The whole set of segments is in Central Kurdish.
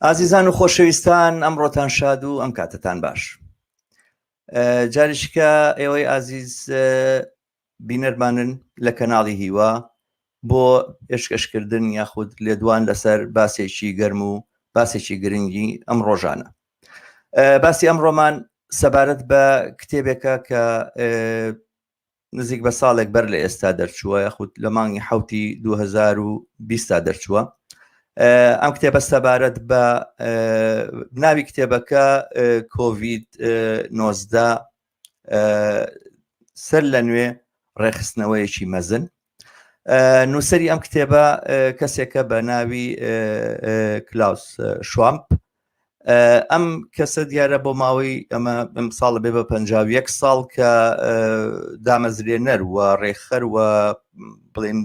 ئازیزان و خۆشەویستان ئەمڕۆتان شاد و ئەم کاتەتان باش جاریشکە ئێوەی ئازیز بینەرمانن لە کەناڵی هیوا بۆ پێشکەشکردن یاخود لێدوان لەسەر باسێکی گەرم و باسێکی گرنگی ئەم ڕۆژانە باسی ئەم ڕۆمان سەبارەت بە کتێبێکە کە نزیک بە ساڵێک بەر لە ئێستا دەرچووە یاخود لە مانگی حوتی 2020 دەرچووە ئەم کتێبە سەبارەت بە ناوی کتێبەکە کۆVید 19 سەر لە نوێ ڕێخستنەوەیەکی مەزن نووسری ئەم کتێبە کەسێکە بە ناوی کلااوس شوامپ ئەم کەسە دیارە بۆ ماوەی ئەمە ئەم ساڵە بێ بە 51 ساڵ کە دامەزرێنەر و ڕێکخەر و بڵێن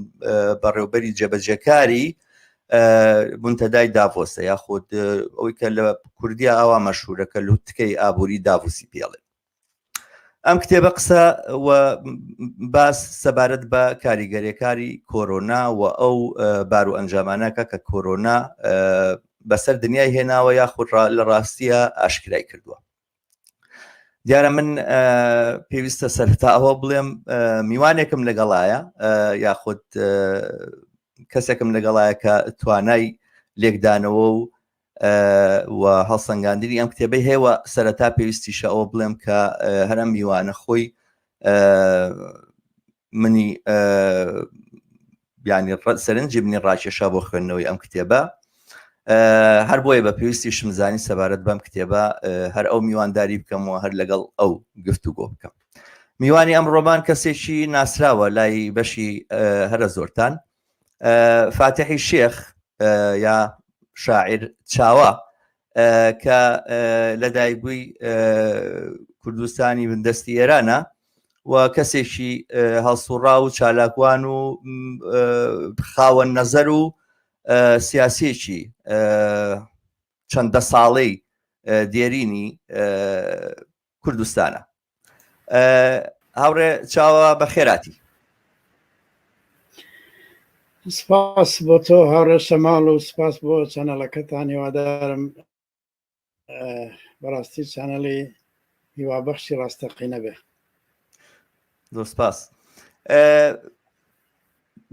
بەڕێوبەری جێبەجێکاری منتەدای داڤۆسە یاخود ئەوەی کە لە کوردیا ئاوا مەشهورە کە لوتکەی ئابووری داڤوسی پێڵێ ئەم کتێبە قسە و باس سەبارەت بە کاریگەریەکاری کۆرۆنا و ئەو بار و ئەنجامانەکە کە کۆرۆنا بەسەر دنیای هێناوە یاخود لە ڕاستیە ئاشکرای کردووە دیارە من پێویستە سەرتا ئەوە بڵێم میوانێکم لەگەڵایە یاخود کەسێکم لەگەڵایە کە توانای لێکدانەوە و و هەڵسەنگاندنی ئەم کتێبەی هەیە و سەرەتا پێویستیشە ئەوە بڵێم کە هەر ئەم میوانە خۆی منی بیانی سەرنجی منی ڕاکێشا بۆ خوێندنەوەی ئەم کتێبە هەر بۆیە بە پێویستی شمزانی سەبارەت بەم کتێبە هەر ئەو میوانداری بکەم و هەر لەگەڵ ئەو گفتوگۆ بکەم میوانی ئەم ڕۆمان کەسێکی ناسراوە لای بەشی هەرە زۆرتان فاتحی شێخ یا شاعیر چاوە کە لەدایکبووی کوردستانی بندەستی ئێرانە و کەسێکی هەڵسوڕا و چالاکوان و خاوەن نەزەر و سیاسێکی چەندە ساڵەی دێرینی کوردستانە هاوڕێ چاوە بە خێراتی سپاس بۆ تۆ هاوڕێ شەماڵ و سپاس بۆ چەنەڵەکەتان هیوادارم بەڕاستی چانەڵی هیوابەخشی ڕاستەقینە بێ زۆر سپاس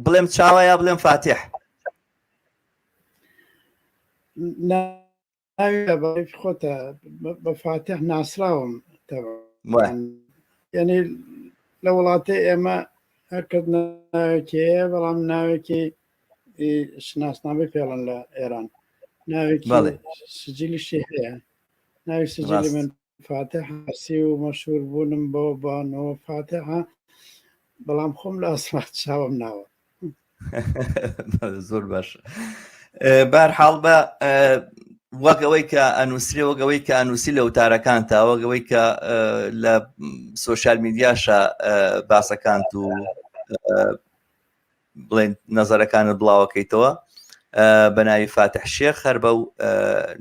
بڵێم چاوە یا بڵێم فاتح ناوی خۆتە بە فاتح ناسراوم یعنی لە وڵاتە ئێمە هەرکەس ناوێکی هەیە بەڵام ناوێکی شناسنامەی پێڵن لە ئێران ناوێکی سجیلیشی هەیە ناوی سجیلی من فاتح حسی و مەشهور بوونم بۆ بانەوە فاتحە بەڵام خۆم لە ئەسڵا چاوم ناوە زۆر باش بارحاڵ بە وەک ئەوەی کە ئەنووسرێ وەک ئەوەی کە ئەنووسی لە وتارەکان تا وەک ئەوەی کە لە سوۆسیال میدیاشە باسەکانت و بڵێن نەزەرەکانت بڵاوەکەیتەوە بە ناوی فاتح شێخ هەر بەو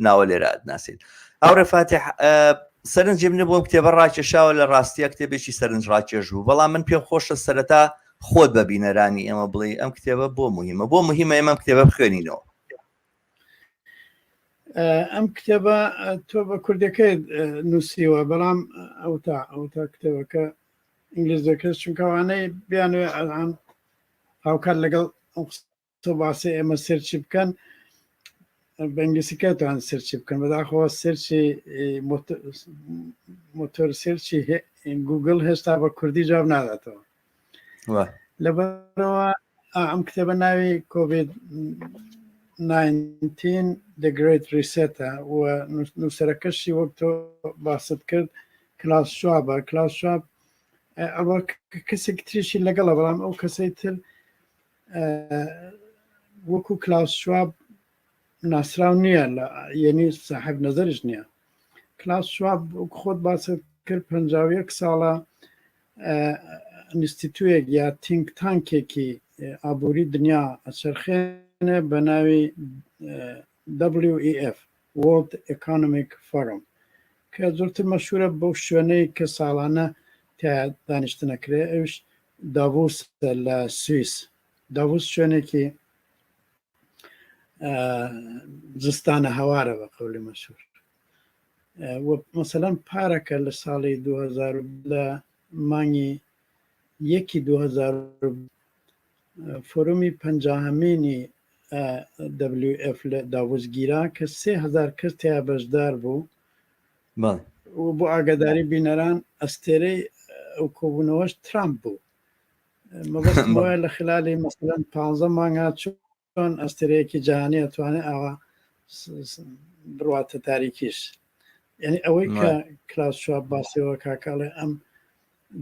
ناوە لێرە ئەتناسین هاوڕێ فاتح سەرنجی منە بۆم کتێبە ڕاکێشاوە لە ڕاستیە کتێبێکی سەرنج ڕاکێش بوو بەڵام من پێم خۆشە سەرەتا خۆت بە بینەرانی ئێمە بڵێ ئەم کتێبە بۆ مهمە بۆ مهمە ئێمە کتێبە بخوێنینەوە ئەم کتێبە تۆ بە کوردەکەی نووسیوە بەڵام ئەو تا ئەو تا کتێبەکە ئینگلیزەکە چونکەوانەی بیانوێ ئەلان هاوکات لەگەڵ ئەو قسە باسی ئێمە search ی بکەن بە ئینگلیسی کەتوان search ی بکەن بەداخەوە search ی مۆتۆر search ی گوگل هێشتا بە کوردی جواب ناداتەوە لەبەرەوە ئەم کتێبە ناوی کۆڤید 19 The Great Reset و نووسەرەکەشی وەک تۆ باست کرد کلاس شوابە کلاس شواب ئەوە کەسێک تریشی لەگەڵە بەڵام ئەو کەسەی تر وەکو کلاس شواب ناسراو نییە لە یەنی ساحب نەزەریش نییە کلاس شواب خۆت باست کرد 51 ساڵە ئینستیتویەک یا think tank ێکی ئابووری دنیا ئەچەرخێنێ بە ناوی WEF World Economic Forum کە زۆرتر مەشهورە بەو شوێنەی کە ساڵانە تیا دانیشتنەکرێ ئەوش داڤوس لە سوئیس داڤوس شوێنێکی زستانە هەوارە بە قەولی مەشهور. مەسەلەن پارەکە لە ساڵی 2000 لە مانگی یەکی 2000 فۆرۆمی پەنجاهەمینی WF لە داڤۆس گیرا کە 3000 کەس تیا بەشدار بوو. و بۆ ئاگاداری بینەران ئەستێرەی ئەو کۆبوونەوەش ترامپ بوو. مەبەستم وایە لە خلالی مەسەلەن 15 مانگا چۆن ئەستێرەیەکی جیهانی ئەتوانێت ئاوا بڕواتە تاریکیش. یعنی ئەوەی کە کلاس شواب باسیەوە کاکاڵێ ئەم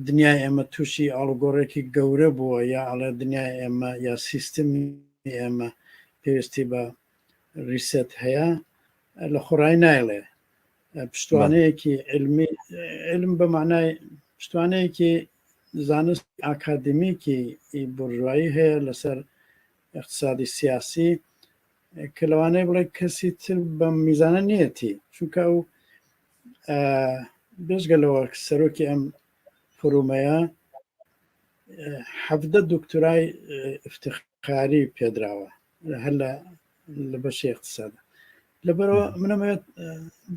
دنیای ئێمە تووشی ئاڵوگۆڕێکی گەورە بووە یا ئەڵێ دنیای ئێمە یا سیستمی ئێمە پێویستی بە ریسێت هەیە لە خۆڕای نایڵێ پشتوانەیەکی علمی علم بە معنای پشتوانەیەکی زانست ئاکادمیکی بورژوایی هەیە لەسەر اقتصادی سیاسی کە لەوانەیە بڵێ کەسی تر بەم میزانە نیەتی چونکە ئەو بێژگە لەوە سەرۆکی ئەم فرومەیە حەفدە دکتۆرای افتخاری پێدراوە هەر لە لە بەشی اقتصادە لەبەرەوە منەمەوێت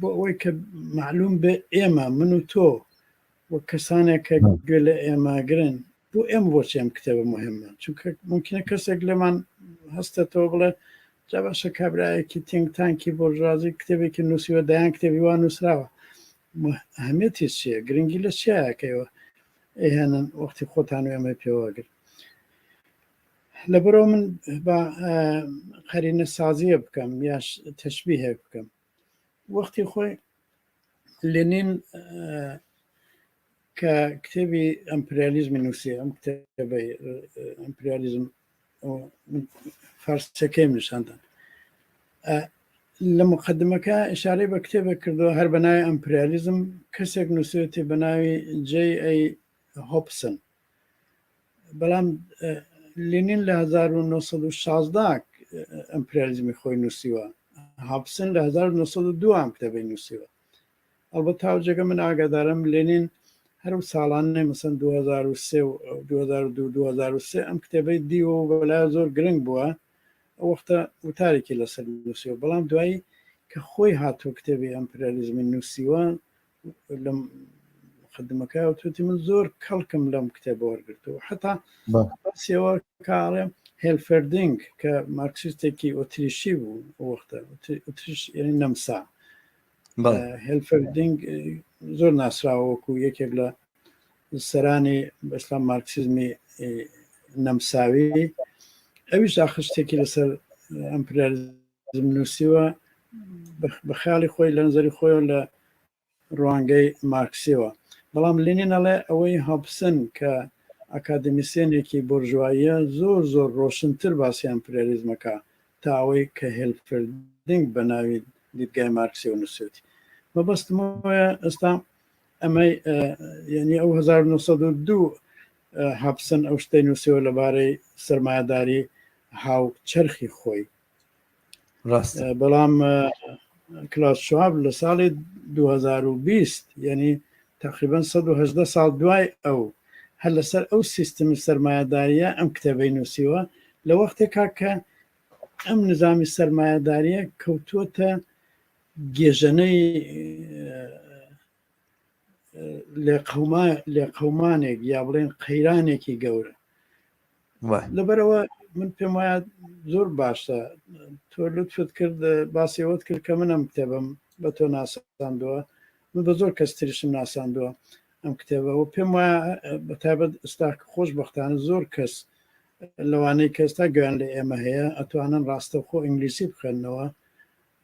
بۆ ئەوەی کە معلوم بێ ئێمە من و تۆ و کەسانێک کە گوێ لە ئێمە گرن بۆ ئێمە بۆچی ئەم کتێبە مهمە چونکە ممکنە کەسێک لێمان هەستێتەوە بڵێ جا باشە کابرایەکی تینگ تانکی بۆرژوازی کتێبێکی نووسیوە دەیان کتێبی وا نووسراوە ئەهمیەتی چییە گرنگی لە چیایەکەیەوە ئەیهێنن وەختی خۆتان و ئێمەی پێوەگر لەبەرەوە من بە قەرینە سازیە بکەم یا تەشبیهێک بکەم وەختی خۆی لێنین کە کتێبی ئەمپریالیزمی نووسی ئەم کتێبەی ئەمپریالیزم فارسەکەیم نیشاندان لە مقدمەکە ئشارەی بە کتێبێک کردووە هەر بە ناوی ئەمپریالیزم کەسێک نووسێتی بە ناوی جی ئەی هۆپسن بەڵام لینین لە 1916 ئەمپریالیزمی خۆی نووسیوە هاپسن لە 1902 ئەم کتێبەی نووسیوە ئەڵبەت تا جێگە من ئاگادارم لێنین هەر ئەو ساڵانەی مەسەن 2003 و 2002 2003 ئەم کتێبەی دیوە و بەلای زۆر گرنگ بووە ئەو وەختە وتارێکی لەسەر نووسیوە بەڵام دوایی کە خۆی هاتووە کتێبی ئەمپریالیزمی نووسیوە لەم مقدمەکە وتوتی من زۆر کەڵکم لەم کتێبە وەرگرتووە حتا باسیەوە کاڵێ هێلفەردینگ کە مارکسیستێکی ئۆتریشی بوو وەختە ئۆتریش یعنی نەمسا هێلفەردینگ زۆر ناسراوە وەکو یەکێک لە سەرانی ئیسلام مارکسیزمی نەمساوی ئەویش ئاخر شتێکی لەسەر ئەمپریالیزم نووسیوە بە خیاڵی خۆی لە نظری خۆیەوە لە ڕوانگەی مارکسیەوە بەڵام لینین ئەڵێ ئەوەی هۆبسن کە ئەکادمیسیەنێکی بۆرژواییە زۆر زۆر ڕۆشنتر باسی ئەمپریالیزمەکە تا ئەوەی کە هێلفردینگ بە ناوی دیدگای مارکسیەوە نووسێتی مەبەستم ئەوەیە ئێستا ئەمەی یعنی ئەو 1902 هابسن ئەو شتەی نووسیوە لەبارەی سەرمایەداری هاوچەرخی خۆی ڕاست بەڵام کلاس شواب لە ساڵی 2020 یعنی تقریبا 118 ساڵ دوای ئەو هەر لەسەر ئەو سیستمی سەرمایەداریە ئەم کتێبەی نووسیوە لە وەختێکا کە ئەم نظامی سەرمایەداریە کەوتووەتە گێژەنەی لێقەومانێک یا بڵێن قەیرانێکی گەورە لەبەرەوە من پێم وایە زۆر باشە تۆ لوتفت کرد باسیەوەت کرد کە منم کتێبم بە تۆ ناساندووە من بە زۆر کەس تریشم ناساندووە ئەم کتێبە و پێم وایە بە تایبەت ئێستا خۆشببختانە زۆر کەس لەوانەی کە ئێستا گوێیان لە ئێمە هەیە ئەتوانن ڕاستەوخۆ ئینگلیسی بخوێندنەوە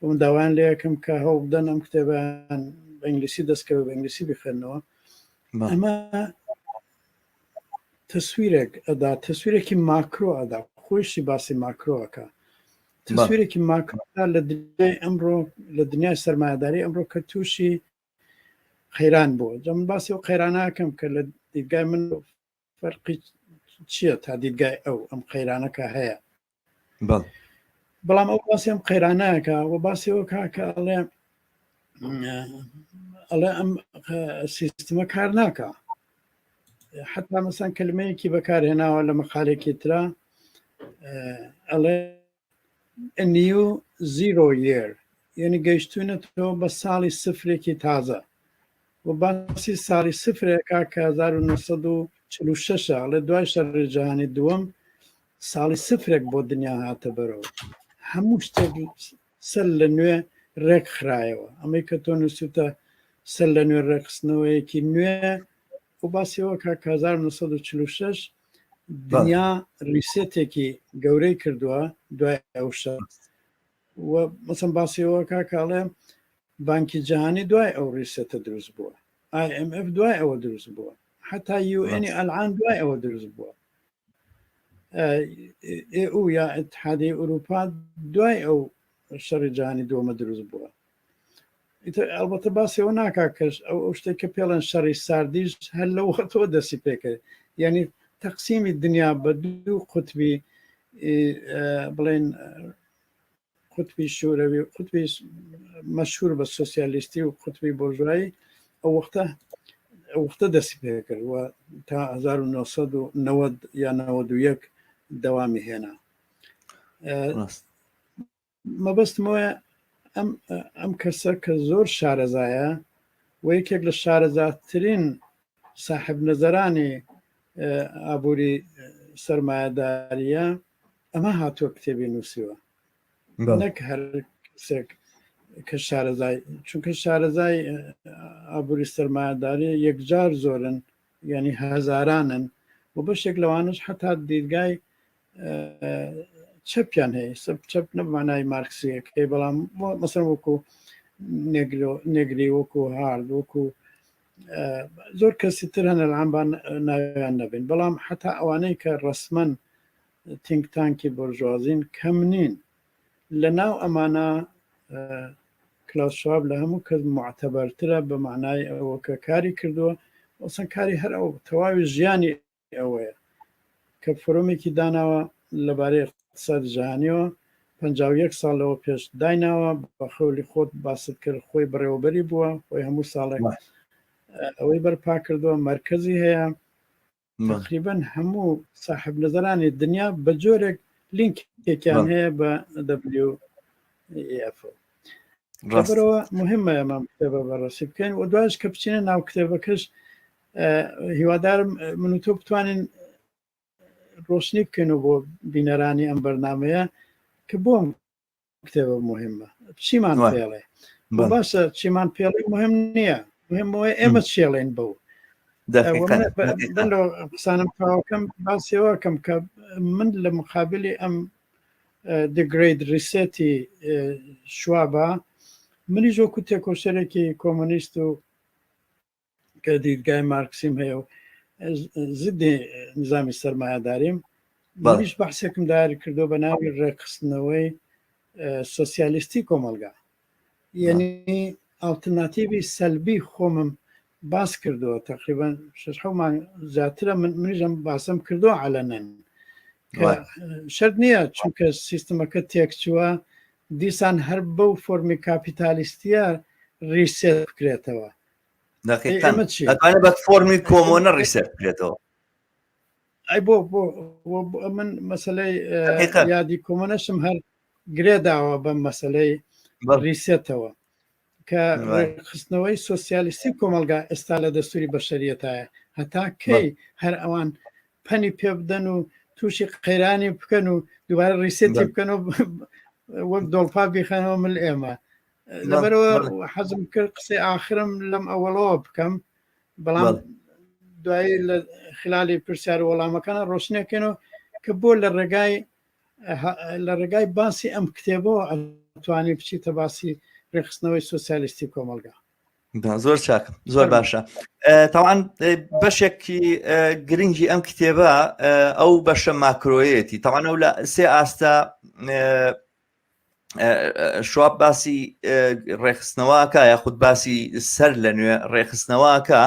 و من داوایان لێ یەکەم کە هەوڵ بدەن ئەم کتێبیان بە ئینگلیسی دەستکەوێت بە ئینگلیسی بخوێندنەوە ئەمە تەسویرێک ئەدا تەسویرێکی ماکرۆ ئەدا خۆیشی باسی ماکرۆەکە تەسویرێکی ماکرۆ لە دنیای ئەمڕۆ لە دنیای سەرمایەداری ئەمڕۆ کە تووشی قەیران بووە جا من باسی ئەو قەیراناکەم کە لە دیدگای من فەرقی چییە تا دیدگای ئەو ئەم قەیرانەکە هەیە بەڵام ئەو باسی ئەم قەیرانەکە و باسی ئەو کاکە ئەڵێ ئەڵێ ئەم سیستمە کار ناکە حتا مەسان کلمەیەکی بەکارهێناوە لە مەقالێکی ترا ئەڵێ A New Zero Year یعنی گەیشتوونەتەوە بە ساڵی سفرێکی تازە و باسی ساڵی سفرێکا کە 1946 لە دوای شەڕی جیهانی دووەم ساڵی سفرێک بۆ دنیا هاتە بەرەوە هەموو شتێک سەر لە نوێ ڕێک خرایەوە ئەمەی کە تۆ نووسوتە سەر لە نوێ ڕێکخستنەوەیەکی نوێ و باسیەوە کە 1946 دنیا ریسێتێکی گەورەی کردووە دوای ئەو شەڕ و مەسەن باسیەوە کاکاڵێ بانکی جیهانی دوای ئەو ریسێتە دروست بووە IMF دوای ئەوە دروست بووە حتا UN ئەلعان دوای ئەوە دروست بووە ئو یا اتحادی ئەوروپا دوای ئەو شەڕی جیهانی دووەمە دروست بووە ئەلبەتە باسیەوە ناکا کەش ئەو ئەو شتێک کە پێڵەن شەڕی ساردیش هەر لەو وەختەوە دەستی پێکرد یعنی تەقسیمی دنیا بە دوو قوتبی بڵێن قوتبی شوورەوی قوتبی مەشهور بە سۆسیالیستی و قوتبی بۆرژوایی ئەو وەختە ئەو وەختە دەستی پێکرد و تا 1990 یا 91 دەوامی هێنا مەبەستم ئەوەیە ئەم ئەم کەسە کە زۆر شارەزایە و یەکێک لە شارەزاترین ساحب نەزەرانی ئابووری سەرمایەداریە ئەمە هاتووە کتێبی نووسیوە نەک هەر کەسێک کە شارەزای چونکە شارەزای ئابووری سەرمایەداری یەکجار زۆرن یعنی هەزارانن و بەشێک لەوانش حتا دیدگای چەپیان هەیە سەب چەپ نەمانای مارکسیەکەی بەڵام مەسەر وەکو نێگری وەکو هارد وەکو زۆر کەسی تر هەنە لەعامبان ناویان نەبین بەڵام حتا ئەوانەی کە ڕسمەن تینک تانکی بۆرژوازین کەم نین لە ناو ئەمانە کلاس شواب لە هەموو کەس معتەبەرترە بە معنای ئەوە کە کاری کردووە ئەوسەن کاری هەر ئەو تەواوی ژیانی ئەوەیە کە فۆرۆمێکی داناوە لەبارەی اقتصاد جهانیەوە 51 ساڵ لەوە پێش دایناوە بە خەولی خۆت باست کرد خۆی بەڕێوەبەری بووە خۆی هەموو ساڵێک ئەوەی بەرپا کردووە مرکزی هەیە تقریبا هەموو صاحب نظرانی دنیا بە جۆرێک لینکێکیان هەیە بە WEF. لەبەرەوە مهمە ئەمە کتێبە بەڕەسی بکەین و دوایش کە بچینە ناو کتێبەکەش هیوادارم من و تۆ بتوانین ڕۆشنی بکەین و بۆ بینەرانی ئەم بەرنمەیە کە بۆم کتێبە مهمە چیمان پێڵێ باشە چیمان پێڵێ مهم نییە مهمەوەی ئێمە چێڵێن بەو قسانم تاوەکەم باسیەوەکەم کە من لە مقابلی ئەم The Great Reset شوابە منیش وەکو تێکۆشەرێکی کۆمۆنیست و کە دیدگای مارکسیم هەیە و زدی نظامی سەرمایەداریم منیش بەحسێکم داری کردو بە ناوی ڕێکخستنەوەی سۆسیالیستی کۆمەلگا یعنی ئاڵترناتیڤی سەلبی خۆمم باس کردووە تقریبا شش مانگ زیاترە من منیژم باسم کردووە علەنەن شەرت نییە چونکە سیستمەکە تێکچووە دیسان هەر بەو فۆرمی کاپیتالیستیە reset بکرێتەوە ئەتوانێت بە فۆرمی کۆمۆنە reset بکرێتەوە ئەی بۆ بۆ من مەسلەی یادی کۆمۆنەشم هەر گرێ داوە بەم مەسلەی reset ەوە کە ڕێکخستنەوەی سۆسیالیستی کۆمەلگا ئێستا لە دەستوری بەشەریەتایە هەتا کەی هەر ئەوان پەنی پێ بدەن و تووشی قەیرانی بکەن و دووبارە reset ی بکەن و وەک دۆڵپا بیخەنەوە مل ئێمە لەبەرەوە حەزم کرد قسەی ئاخرم لەم ئەوەڵەوە بکەم بەڵام دوایی لە خلالی پرسیار وەڵامەکانە ڕۆشنەکەنەوە کە بۆ لە ڕێگای لە ڕێگای باسی ئەم کتێبەوە ئەتوانی بچیتە باسی ڕێکخستنەوەی سۆسیالیستی کۆمەلگا زۆر چاک زۆر باشە تاوان بەشێکی گرنگی ئەم کتێبە ئەو بەشە ماکرۆیەتی تاوان ئەو لە سێ ئاستە شواب باسی ڕێکخستنەوەکە یاخود باسی سەر لە نوێ ڕێکخستنەوەکە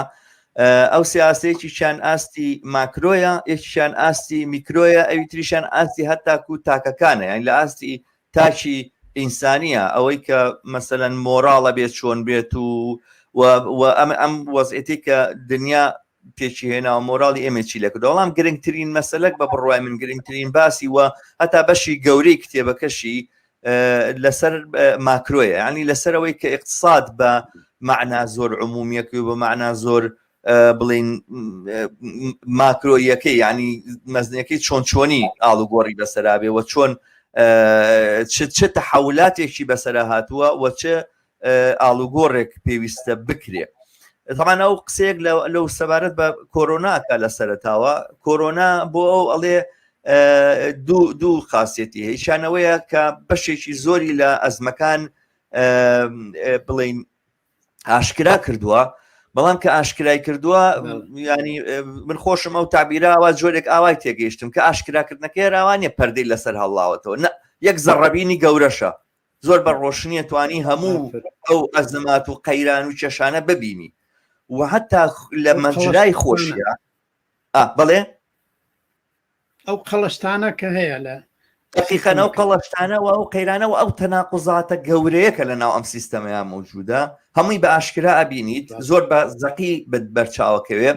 ئەو سیاسەیەکیشیان ئاستی ماکرۆیە یەکیشیان ئاستی میکرۆیە ئەوی تریشان ئاستی هەتاکو تاکەکانە یان لە ئاستی تاکی ئینسانیە ئەوەی کە مەسەەن مۆراڵە بێت چۆن بێت و و ئەم ئەم وەزعەتی کە دنیا پێکی هێناوە مۆراڵی ئێمە چی لەکرد بەڵام گرنگترین مەسەلەک بە بڕوای من گرنگترین باسی و هەتا بەشی گەورەی کتێبەکەشی لەسەر ماکرۆیە ینی لەسەر ئەوەی کە اقتصاد بە معنا زۆر عمومیەکەی و بە معنا زۆر بڵین ماکرۆیەکەی ینی مەزنەکەی چۆن چۆنی ئاڵوگۆڕی بەسەرابێ و چۆن چ تەحولاتێکی بەسەرا هاتووە و چ ئاڵوگۆڕێک پێویستە بکرێ. تەمان ئەو قسەیەک لەو سەبارەت بە کۆرۆناکە لە سەرتاوە کۆرۆنا بۆ ئەو ئەڵێ دوو خاصەتی هەیشانەوەیە کە بەشێکی زۆری لە ئەزمەکان بڵین ئاشکرا کردووە بەڵام کە ئاشکرای کردووە ینی من خۆشم ئەو تابیراوە جۆرێک ئاوای تێگەیشتم کە ئاشکراکردنەکەی راوانە پەردەی لەسەر هەڵاوەتەوە نە یەک زەڕەبینی گەورەشە زۆر بە ڕۆشنیە توانی هەموو ئەو ئەزمات و قەیران و کێشانە ببینی و هەتا لە مەجرای خۆشیە بەڵێ ئەو قەڵشتانە کە هەیە لە دقیقەن ئەو قەڵشتانە و ئەو قەیرانە و ئەو تەناقوزاتە گەورەیە کە لە ناو ئەم سیستەمەیە مەوجودە هەمووی بە ئاشکرا ئەبینیت زۆر بە زەقی بەرچاوەکەوێ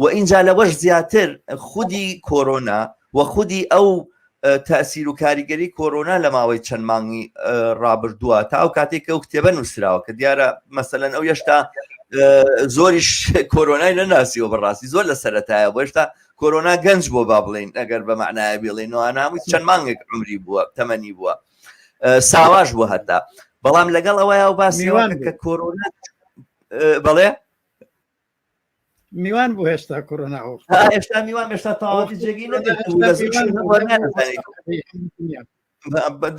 و ئینجا لەوەش زیاتر خودی کۆرۆنا و خودی ئەو تەئسیر و کاریگەری کۆرۆنا لە ماوەی چەند مانگی ڕابردووە تا ئەو کاتێک کە ئەو کتێبە نووسراوە کە دیارە مەسەلەن ئەو هێشتا زۆریش کۆرۆنای نەناسیوە بەڕاستی زۆر لە سەرەتایە بۆ هێشتا کۆرۆنا گەنج بۆ با بڵین ئەگەر بە معنایە بڵێن نوانامووی چەند مانگێک عمری بووە تەمەنی بووە ساواش بووە هەتا بەڵام لەگەڵ ئەوەیە و باسی کە کۆرۆنا بەڵێ میوان بوو هێشتا کۆرۆنا هێشتا میوان هێشتا تەواوەتی جێگەی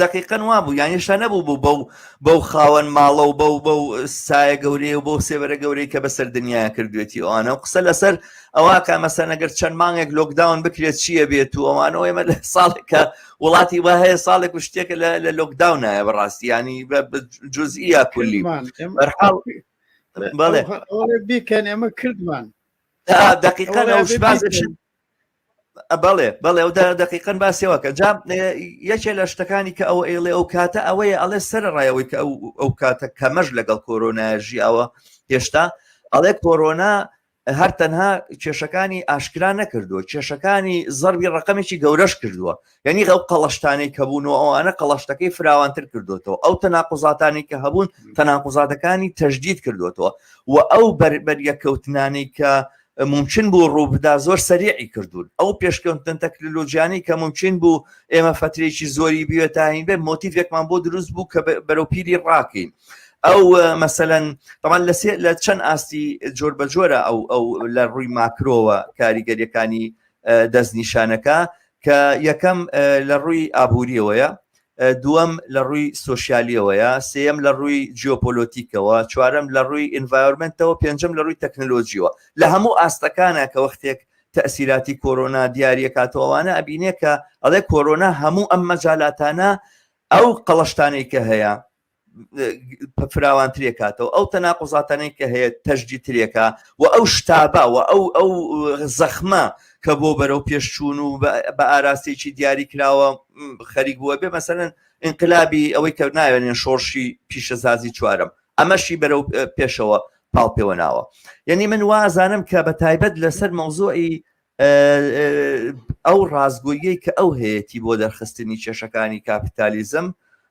دقیقەن وا بوو یان هێشتا نەبوو بوو بەو بەو خاوەن ماڵە و بەو بەو سایە گەورەیە و بەو سێبەرە گەورەی کە بەسەر دنیا کردوێتی ئەوانە و قسە لەسەر ئەوە کە مەسەن ئەگەر چەند مانگێک lockdown بکرێت چییە بێت و ئەوانەوە ئێمە لە ساڵێکە وڵاتی وا هەیە ساڵێک و شتێکە لە lockdown نایە بەڕاستی ینی جزئیە کولی بەرحاڵ بەڵێ بیکەن ئێمە کردمان دقیقا بەڵێ بەڵێ ئەو دقیقەن باسیەوە کە جا یەکێ لە شتەکانی کە ئەوە ئێڵێ ئەو کاتە ئەوەیە ئەڵێ سەر ڕایەوەی کە ئەو ئەو کاتە کەمەش لەگەڵ کۆرۆنا ژیاوە هێشتا ئەڵێ کۆرۆنا هەر تەنها کێشەکانی ئاشکرا نەکردووە کێشەکانی زەربی ڕقەمێکی گەورەش کردووە یعنی ئەو قەڵشتانەی کە بوون و ئەوانە قەڵشتەکەی فراوانتر کردوێتەوە ئەو تەناقوزاتانی کە هەبوون تەناقوزاتەکانی تەجدید کردوێتەوە و ئەو بەریەکەوتنانەی کە ممکن بوو ڕووبدا زۆر سەریعی کردوون ئەو پێشکەوتن تەکنەلۆژیانی کە ممکن بوو ئێمە فترێکی زۆری بوێت تاهین بێت مۆتیڤێکمان بۆ دروست بوو کە بەرەو پیری ڕاکەین ئەو مەسەەن تەمان لە لە چەند ئاستی جۆر بە جۆرە ئەو ئەو لە ڕووی ماکرۆوە کاریگەریەکانی دەستنیشانەکە کە یەکەم لە ڕووی ئابووریەوەیە دووەم لە ڕووی سۆسیالیەوەیە سێم لە ڕووی جیۆپۆلۆتیکەوە چوارەم لە ڕووی environment ەوە پێنجەم لە ڕووی تەکنەلۆژیەوە لە هەموو ئاستەکانە کە وەختێک تەسیراتی کۆرۆنا دیارەکاتەوەوانە ئەبینێ کە ئەڵێ کۆرۆنا هەموو ئەم مەجالاتانە ئەو قەڵشتانەی کە هەیە فراوانترێکاتەوە ئەو تەناقوزاتانەی کە هەیە تەژدیترێکە و ئەو شتابە و ئەو ئەو زەخمە کە بۆ بەرەو پێشچوون و بە ئاراستێکی دیاری کراوە خەریک بووە بێ مەسەلەن ئینقلابی ئەوەی کە ناوێنێن شۆڕشی پیشەسازی چوارم ئەمەشی بەرەو پێشەوە پاڵ پێوە ناوە یعنی من وازانم کە بە تایبەت لەسەر مەوزوعی ئەو ڕاستگۆییەی کە ئەو هەیەتی بۆ دەرخستنی کێشەکانی کاپیتالیزم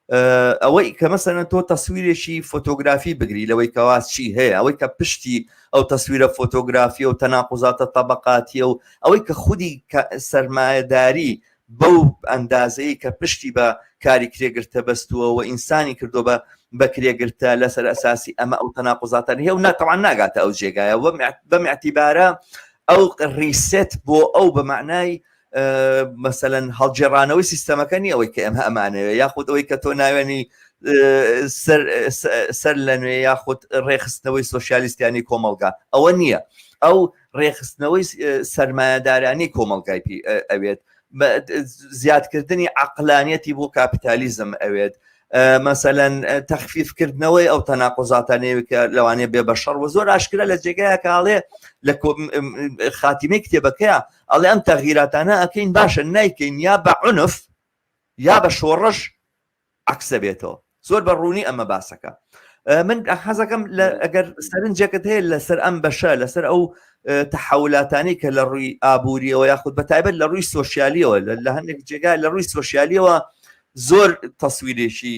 ئەوەی کە مەسەلەن تۆ تەسویرێکی فۆتۆگرافی بگری لەوەی کەوا چی هەیە ئەوەی کە پشتی ئەو تەسویرە فۆتۆگرافیە و تەناقوزاتە تەبقاتیە و ئەوەی کە خودی سەرمایەداری بەو ئەندازەی کە پشتی بە کاری کرێگرتە بەستووە و ئینسانی کردو بە بەکرێگرتە لەسەر ئەساسی ئەمە ئەو تەناقوزاتە هەیە و ناتەوان ناگاتە ئەو جێگایە بەم اعتیبارە ئەو reset بۆ ئەو بە معنای مەسەلەن هەڵگێڕانەوەی سیستەمەکە نیە ئەوەی کە ئێمە ئەمانەوێ یاخود ئەوەی کە تۆ ناوێنی سەر لە نوێ یاخود ڕێخستنەوەی سۆسیالیستیانی کۆمەڵگا ئەوە نییە ئەو ڕێخستنەوەی سەرمایەدارانی کۆمەڵگای پی ئەوێت زیادکردنی عقلانیەتی بۆ کاپیتالیزم ئەوێت مەسەلەن تەخفیف کردنەوەی ئەو تەناقۆزاتانەیە کە لەوانەیە بێ بە شەڕ و زۆر ئاشکرا لە جێگایەکە ئەڵێ لە خاتیمەی کتێبەکەیە ئەڵێ ئەم تەغیراتانە ئەکەین باشە نیکەین یا بە عنف یا بە شۆڕش عکسە بێتەوە زۆر بە ڕوونی ئەمە باسەکە من حەزەکەم ئەگەر سەرنجێکت هەیە لەسەر ئەم بەشە لەسەر ئەو تەحولاتانی کە لە ڕووی ئابووریەوە یاخود بە تایبەت لە ڕووی سۆسیالیەوە لە هەندێک جێگا لە ڕووی سۆسیالیەوە زۆر تەسویرێکی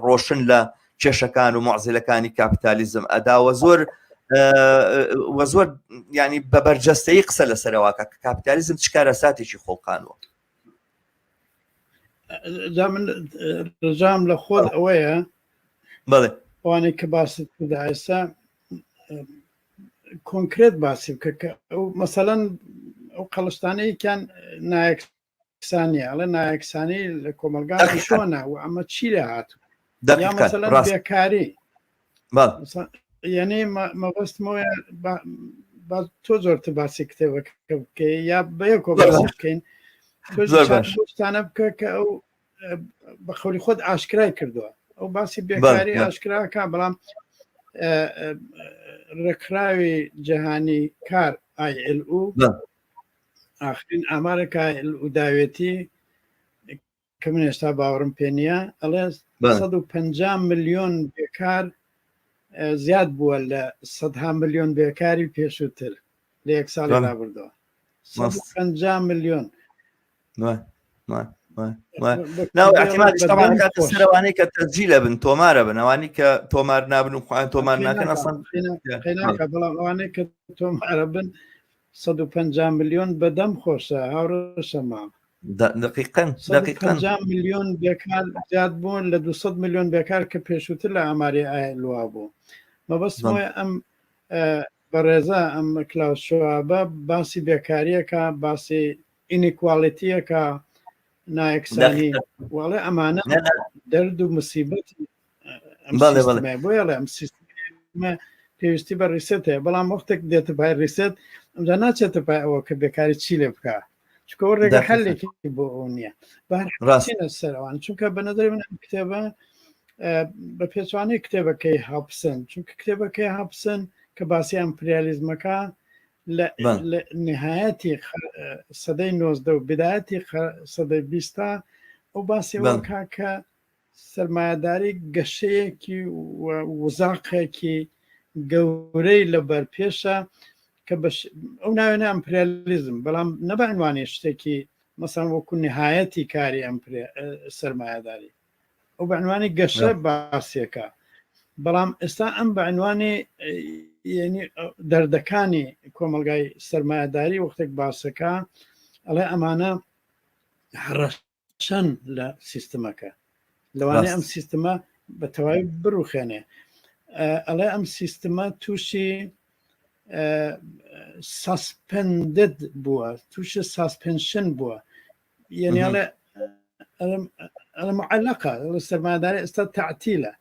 ڕۆشن لە کێشەکان و معزلەکانی کاپیتالیزم ئەداوە زۆر وە زۆر ینی بە بەرجەستەی قسە لەسەرەوەکە کە کاپیتالیزم چ کارەساتێکی خۆڵقانوە جا من ڕجام لە خۆت ئەوەیە بەڵێ ئەوانەی کە باست کرد ئێستا کۆنکرێت باسی بکە کە ئەو مەسەلەن ئەو قەڵشتانەیەکیان نایەکسانیە ئەڵێ نایەکسانی لە کۆمەلگا چۆنە و ئەمە چی لە هاتوو یا مەسەلەن بێکاری یعنی مەبەستمەوە با تۆ زۆرتر باسی کتێبەکە بکەی یا بەیەکۆ باسی بکەین تۆ شتانە بکە کە ئەو بە خەولی خۆت ئاشکرای کردووە ئەو باسی بێکاری ئاشکراکە بەڵام ڕێکخراوی جیهانی کار ILO ئاخرین ئامارەکە ILO داوێتی کە من ئێستا باوەڕم پێ نییە ئەڵێ 150 ملیۆن بێکار زیاد بووە لە سەدها ملیۆن بێکاری پێشووتر لە یەک ساڵی رابردەوە 150 ملیۆن سەرەوانەی کە تەجیلە بن تۆمارە بن ئەوانی کە تۆمار نابن و خۆیان تۆمار ناکەن ئەسڵ بەڵام ئەوانەی کە تۆمارە بن 150 ملیۆن بەدەم خۆشە هاوڕشەما دقیقا دقیقا ملیۆن بێکار زیاد بوون لە 200 ملیۆن بێکار کە پێشووتر لە ئاماری ئایلوا بوو مەبەستم ئەم بەڕێزە ئەم کلاوس شوابە باسی بێکاریەکە باسی ئینیکواڵیتیەکە نایەکسانی وەڵێ ئەمانە دەرد و مسیبەتی بۆیە ئەم سیستمە پێویستی بە ڕیسێت هەیە بەڵام وەختێک دێتە پای ڕیسێت ئەمجا ناچێتە پای ئەوە کە بێکاری چی لێ بکە چونکە ڕێگە حلێکی بۆ ئەو نییە بەڕاستینە سەرەوان چونکە بە نظری من ئەم کتێبە بە پێچوانەی کتێبەکەی هاپسن چونکە کتێبەکەی هاپسن کە باسی ئەمپریالیزمەکە لە نهایەتی سەدەی نۆزدە و بدایەتی سەدەی بیستا ئەو باسی ئەوە کە سەرمایەداری گەشەیەکی و وزاقێکی گەورەی لە بەرپێشە کە ئەو ناوێنە ئەمپریالیزم بەڵام نە بە عنوانی شتێکی مەسەن وەکو نهایەتی کاری ئەم سەرمایەداری ئەو بە عنوانی گەشە باسێکە بەڵام ئێستا ئەم بە عنوانی یعنی دەردەکانی کۆمەلگای سەرمایەداری وەختێک باسەکە ئەڵێ ئەمانە هەڕەش چەند لە سیستمەکە لەوانەیە ئەم سیستمە بە تەواوی بڕوخێنێ ئەڵێ ئەم سیستمە تووشی suspended بووە تووشی suspension بووە یعنی ئەڵێ معلقە سەرمایەداری ئێستا تەعتیلە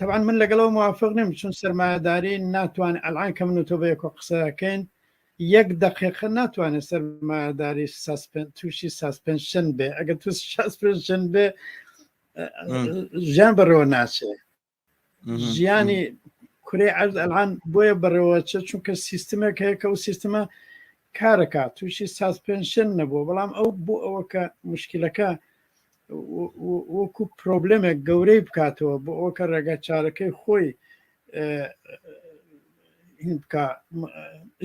طبعا من لەگەڵەوە موافق نیم چون سەرمایەداری ناتوانێت ئەلان کە من و تۆ بەیەکۆ قسەکەین یەک دقیقە ناتوانێت سەرمایەداری تووشی suspension بێ ئەگەر تو suspension بێ ژیان بەڕێوە ناچێ ژیانی کورەی عەرز ئەلان بۆیە بەڕێوەچە چونکە سیستمێک هەیە کە ئەو سیستمە کارەکە تووشی suspension نەبووە بەڵام ئەو بۆ ئەوە کە مشکلەکە وەکو پرۆبلێمێک گەورەی بکاتەوە بۆ ئەوە کە ڕێگا چارەکەی خۆی بکە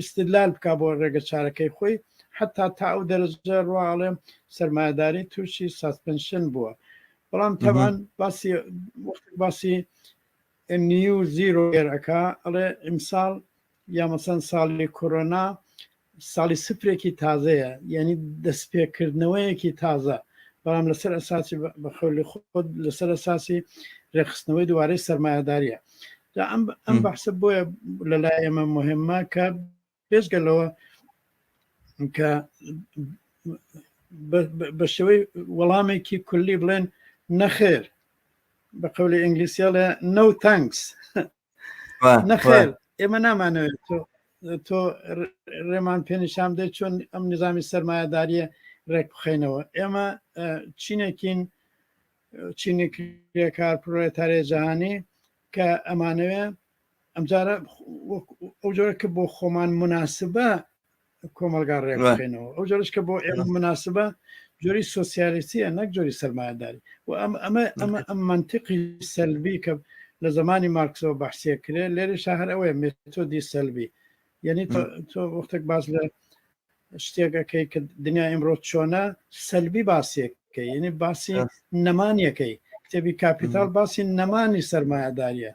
استدلال بک بۆ ڕێگە چارەکەی خۆی حتا تا ئەو دەرەجە ڕواڵێ سرمایهداری تووشی suspension بووە بەڵام تەبان باسی باسی new zero ئەکا ئەڵێ ئیمساڵ یا مەسەن ساڵی کۆرۆنا ساڵی سفرێکی تازەیە یعنی دەستپێکردنەوەیەکی تازە بەڵام لەسەر ئەساسی بەخەولی خۆت لەسەر ئەساسی ڕێکخستنەوەی دووارەی سەرمایەداریە ئەم ئەم بەحسە بۆیە لە لای ئێمە مهمە کە بێجگە لەوە کە بە شێوەی وەڵامێکی کولی بڵێن نەخێر بە قەولی ئینگلیسیڵێ no thanks نەخێر ئێمە نامانەوێت تۆ تۆ ڕێمان پێنیشان بدەیت چۆن ئەم نظامی سەرمایەداریە ڕێک بخەینەوە ئێمە چینێکین چینی کرێکار پرۆلێتارێ جیهانی کە ئەمانەوێ ئەمجارە ئەو جۆرە کە بۆ خۆمان مناسبە کۆمەلگا ڕێکخێنەوە ئەو جۆرش کە بۆ ئێمە مناسبە جۆری سۆسیالیستیە نەک جۆری سەرمایەداری و ئەم ئەمە ئەمە ئەم منطقی سەلبی کە لە زمانی مارکسەوە بەحسێ کرێ لێرە شەهر ئەوەیە مێتۆدی سەلبی یعنی تۆ وەختێک باز لە شتێکەکەی کە دنیا ئیمڕۆ چۆنە سەلبی باسێک. یەکەی یعنی باسی نەمانیەکەی کتێبی کاپیتال باسی نەمانی سەرمایەداریە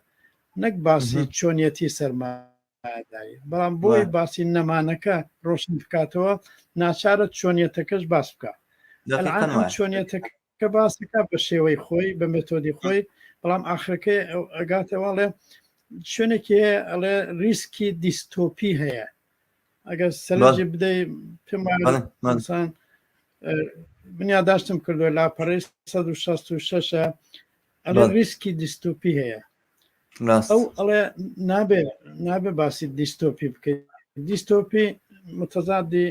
نەک باسی چۆنیەتی سەرمایەداری بەڵام بۆی باسی نەمانەکە ڕۆشن بکاتەوە ناچارە چۆنیەتەکەش باس بکە چۆنیەتەکە کە باسەکە بە شێوەی خۆی بە مێتۆدی خۆی بەڵام ئاخرەکەی ئەگاتەوە ئەڵێ شوێنێکی هەیە ئەڵێ ریسکی دیستۆپی هەیە ئەگەر سەرنجی بدەی پێم وایە من یاداشتم کردووە لاپەڕەی 166 ئەڵێ ریسکی دیستۆپی هەیە ئەو ئەڵێ نابێ نابێ باسی دیستۆپی بکەیت دیستۆپی متەزادی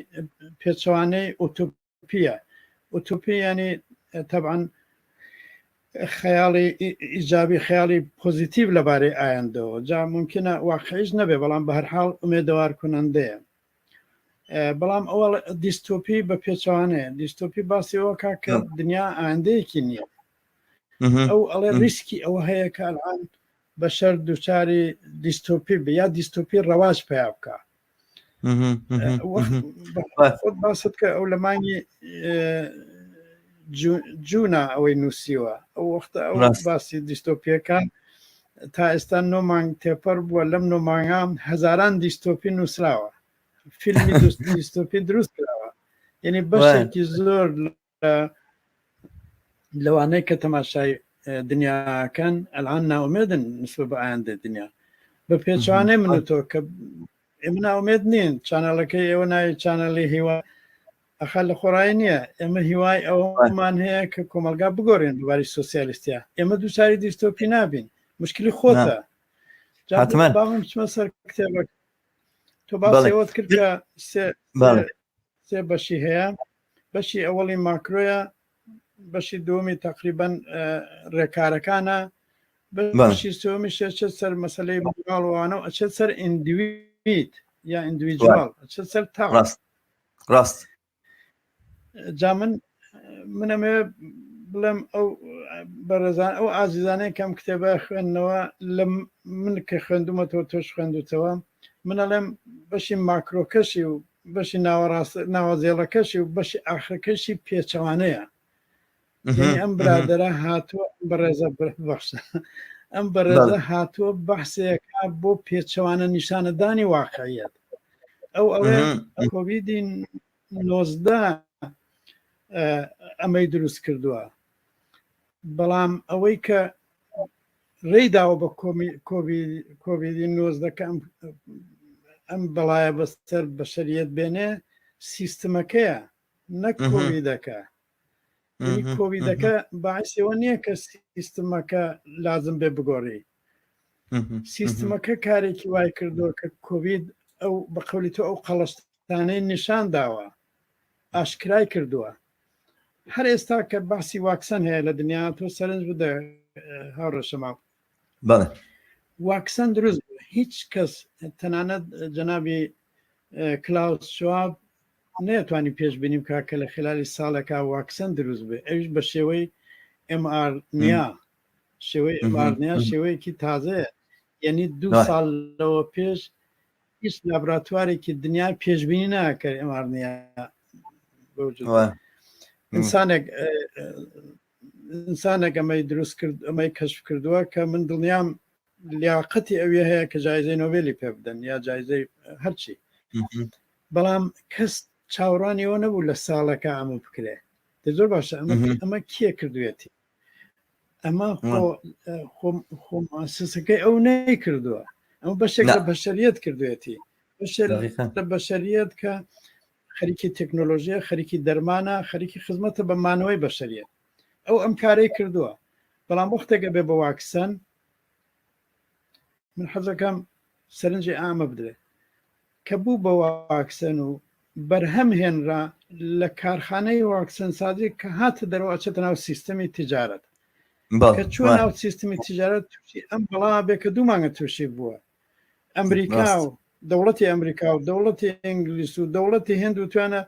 پێچەوانەی ئۆتۆپ ئۆتۆپیە ئۆتۆپی ینی تەبعەن خەیاڵی ئیجابی خەیاڵی پۆزیتیڤ لەبارەی ئایندەوە جا ممکنە واقعیش نەبێ بەڵام بە هەرحاڵ ئومێدەوار کنەندەیە بەڵام ئەوە دیستۆپی بە پێچوانەیە دیستۆپی باسی ئەوە کا کە دنیا ئایندەیەکی نییە ئەو ئەڵێ ریسکی ئەوە هەیە کە الان بەشەر دووچاری دیستۆپی بێ یا دیستۆپی ڕەواج پیا بکە خۆت باست کە ئەو لە مانگی جونا ئەوەی نووسیوە ئەو وەختە ئەو باسی دیستۆپیەکان تا ئێستا نۆ مانگ تێپەر بووە لەم نۆ مانگا هەزاران دیستۆپی نووسراوە فیلمی دیستۆپی دروست کراوە یعنی بەشێکی زۆر لەوانەیە کە تەماشای دنیاکەن ئەلان ناومێدن نسبە بە ئایندە دنیا بە پێچوانەی من و تۆ کە ئێمە ناومێد نین چانەڵەکەی ئێوە ناوی چانەلی هیوا ئەخا لە خۆڕایی نییە ئێمە هیوای ئەومان هەیە کە کۆمەلگا بگۆڕێن باری سوسیالیستیا ئێمە دووچاری دیستۆپی نابین مشکلی خۆتە باڵم بچمە سەر کتێبەکە تۆ باسی ئەوەت کرد کە سێ بەشی هەیە بەشی ئەوەڵی ماکرۆیە بەشی دووەمی تقریبان ڕێکارەکانە بەشی سێوەمی شێچێت سەر مەسلەی ماڵوانە و ئەچێت سەر ئیندویت یا ئیندویجوال ئەچێت سەر تا ڕاست ڕاست جا من منەمێ بڵێم ئەو بەڕێزان ئەو ئازیزانەی کەم کتێبە خوێندنەوە لە من کە خوێندومەتەوە تۆش خوێندوتەوە من ئەڵێم بەشی ماکرۆکەشی و بەشی ناوەڕاست ناوەزێڵەکەشی و بەشی ئاخرەکەشی پێچەوانەیە ئەم برادرە هاتووە بەڕێزە بەخشە ئەم بەڕێزە هاتووە بەحسێکا بۆ پێچەوانە نیشانەدانی واقعیت ئەو ئەڵێ کۆڤیدی 19 ئەمەی دروست کردووە بەڵام ئەوەی کە ڕێی داوە بە کۆڤیدی 19 کە ئەم بەڵایە بەسەر بەشەریەت بێنێ سیستمەکەیە نەک کۆڤیدەکە کۆڤیدەکە باعیسەوە نییە کە سیستمەکە لازم بێ بگۆڕی سیستمەکە کارێکی وای کردووە کە کۆڤید ئەو بە قەولی تۆ ئەو قەڵشتانەی نیشان داوە ئاشکرای کردووە هەر ئێستا کە باسی واکسەن هەیە لە دنیا تۆ سەرنج بدە هاوڕێشەما واکسەن دروست هیچ کەس تەنانەت جەنابی کلااوس شواب نەیەتوانی پێشبینی بکا کە لە خلالی ساڵێکا واکسەن دروست بێ ئەویش بە شێوەی mRNA شێوەی mRNA شێوەیەکی تازەیە یعنی دوو ساڵ لەوە پێش هیچ لابراتوارێکی دنیا پێشبینی ناکرد mRNA ئینسانێک ئینسانێک ئەمەی دروست کرد ئەمەی کەشف کردووە کە من دڵنیام لیاقەتی ئەوێ هەیە کە جایزەی نۆبێلی پێ بدەن یا جایزەی هەرچی بەڵام کەس چاوەڕوانی ئەوە نەبوو لە ساڵەکە ئەمە بکرێ زۆر باشە ئەمە ئەمە کێ کردوێتی ئەمە خۆ مؤسسەکەی ئەو نەی کردووە ئەمە بەشێک لە بەشەریەت کردوێتی بەشێک لە بەشەریەت کە خەریکی تەکنۆلۆژیە خەریکی دەرمانە خەریکی خزمەتە بە مانەوەی بەشەریەت ئەو ئەم کارەی کردووە بەڵام وەختێکە بێ بە واکسەن من حەزەکەم سەرنجی ئامە بدرێت کە بوو بە واکسەن و بەرهەم هێنرا لە کارخانەی واکسەنسازی کە هاتە دەرەوە ئەچێتە ناو سیستەمی تجارەت کە چوە ناو سیستمی تجارەت تووشی ئەم بەڵا بێ کە دوو مانگە تووشی بووە ئەمریکا و دەوڵەتی ئەمریکا و دەوڵەتی ئینگلیس و دەوڵەتی هند و توانە